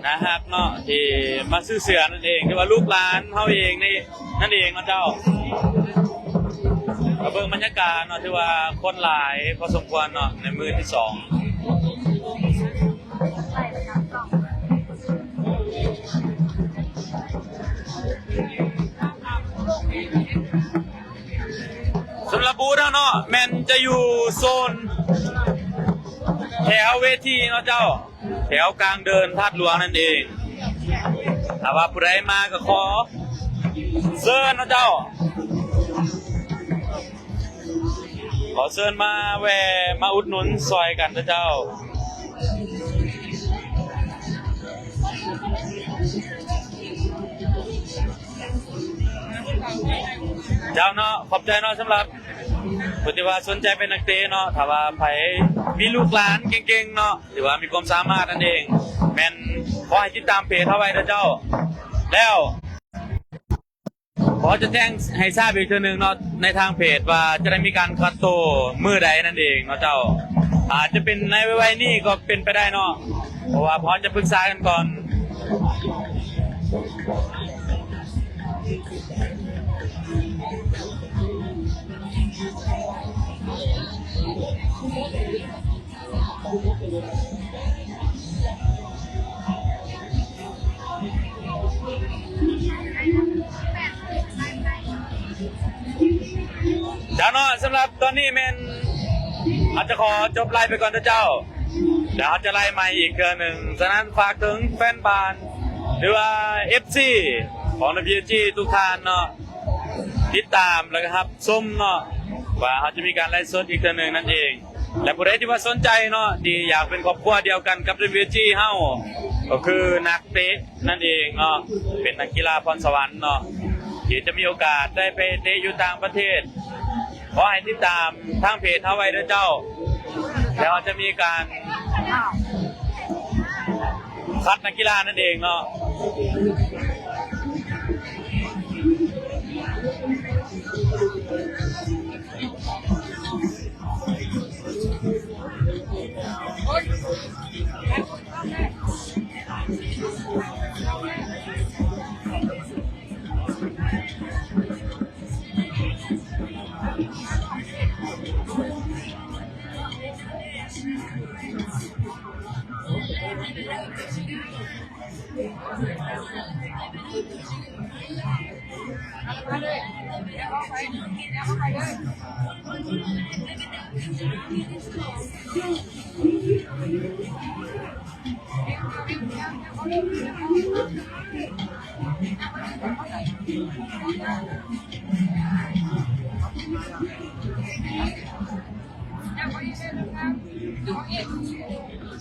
ໜ້າຮັກເນາະ ທີ່ມາຊື້ເສື້ອນັ້ນເອງ ຫຼືວ່າລູກຫຼານເຮົາເອງນີ້ນັ້ນເອງເນາະເຈົ້າ. ມາເບິ່ງບັນຍາກາດເນາະ ຖືວ່າຄົນຫຼາຍພໍສົມຄວນເນາະ ໃນມື້ທີສອງ. ສຳລັບບູດເຮົາເນາະ ແມ່ນຈະຢູ່ໂຊນແຖວເວທີເນາະເຈົ້າ ແຖວກາງເດີ່ນທາດຫຼວງນັ້ນເອງ. ຖ້າວ່າຜູ້ໃດມາກໍຂໍເຊີນເນາະເຈົ້າ ຂໍເຊີນມາແວ່ມາອຸດໜູນຊ່ອຍກັນເດີເຈົ້າ. ເຈົ້າເນາະ ຂອບໃຈເນາະ ສຳລັບຜູ້ທີ່ວ່າສົນໃຈເປັນນັກເຕະເນາະ ຖ້າວ່າໃຜມີລູກຫຼານເກັ່ງໆເນາະ ຫຼືວ່າມີຄວາມສາມາດນັ້ນເອງ ແມ່ນຂໍໃຫ້ຕິດຕາມເພຈເຮົາໄວ້ເດີເຈົ້າ. ແລ້ວ ຂໍຈະແຈ້ງໃຫ້ຊາບອີກເທື່ອໜຶ່ງເນາະ ໃນທາງເພຈວ່າຈະໄດ້ມີການຄັດໂຕມື້ໃດນັ້ນເອງເນາະເຈົ້າ. ອາດຈະເປັນໃນໄວໆນີ້ກໍເປັນໄປໄດ້ເນາະ ເພາະວ່າພວກເຮົາຈະປຶກສາກັນກ່ອນ. ເຈົ້າເນາະ ສຳລັບຕອນນີ້ແມ່ນເຮົາຈະຂໍຈົບໄລຟ໌ໄປກ່ອນເດີເຈົ້າ ແລ້ວເຮົາຈະໄລຟ໌ໃໝ່ອີກເທື່ອໜຶ່ງ. ສະນັ້ນຝາກເຖິງແຟນບ້ານ ຫຼືວ່າເອັຟຊີຂອງ ດັບເບິນຢູ ເອັຟຈີ ທຸກທ່ານເນາະ ຕິດຕາມ ແລ້ວກໍຮັບຊົມເນາະ ວ່າເຮົາຈະມີການໄລຟ໌ສົດອີກເທື່ອໜຶ່ງນັ້ນເອງ. ແລະ ຜູ້ໃດທີ່ວ່າສົນໃຈເນາະ ທີ່ຢາກເປັນຄອບຄົວດຽວກັນກັບ ດັບເບິນຢູ ເອັຟຈີ ເຮົາ ກໍຄືນັກເຕະນັ້ນເອງເນາະ ເປັນນັກກິລາພອນສະຫວັນເນາະ ທີ່ຈະມີໂອກາດໄດ້ໄປເຕະຢູ່ຕ່າງປະເທດ ຂໍໃຫ້ຕິດຕາມທາງເພຈເຮົາໄວ້ເດີເຈົ້າ ແລ້ວເຮົາຈະມີການຄັດນັກກິລານັ້ນເອງເນາະ.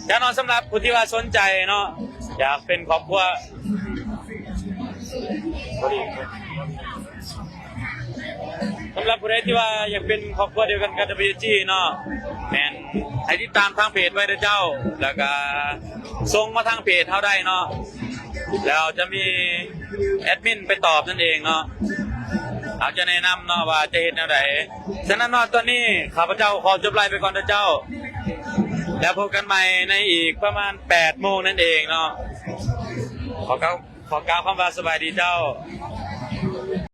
ແນ່ນອນ ສຳລັບຜູ້ທີ່ວ່າສົນໃຈເນາະ ຢາກເປັນຄອບຄົວ ສຳລັບຜູ້ໃດທີ່ວ່າຢາກເປັນຄອບຄົວດຽວກັນກັບ ດັບເບິນຢູ ເອັຟຈີ ເນາະ ແມ່ນໃຫ້ຕິດຕາມທາງເພຈໄວ້ເດີເຈົ້າ ແລ້ວກະສົ່ງມາທາງເພຈເຮົາໄດ້ເນາະ ແລ້ວຈະມີແອດມິນໄປຕອບນັ້ນເອງເນາະ. ເຮົາຈະແນະນຳເນາະວ່າຈະເຮັດແນວໃດ. ສະນັ້ນເນາະ ຕອນນີ້ຂ້າພະເຈົ້າຂໍຈົບໄລຟ໌ໄປກ່ອນເດີເຈົ້າ ແລ້ວພົບກັນໃໝ່ໃນອີກປະມານແປດໂມງນັ້ນເອງເນາະ. ຂໍກ່າວ ຂໍກ່າວຄຳວ່າສະບາຍດີເຈົ້າ.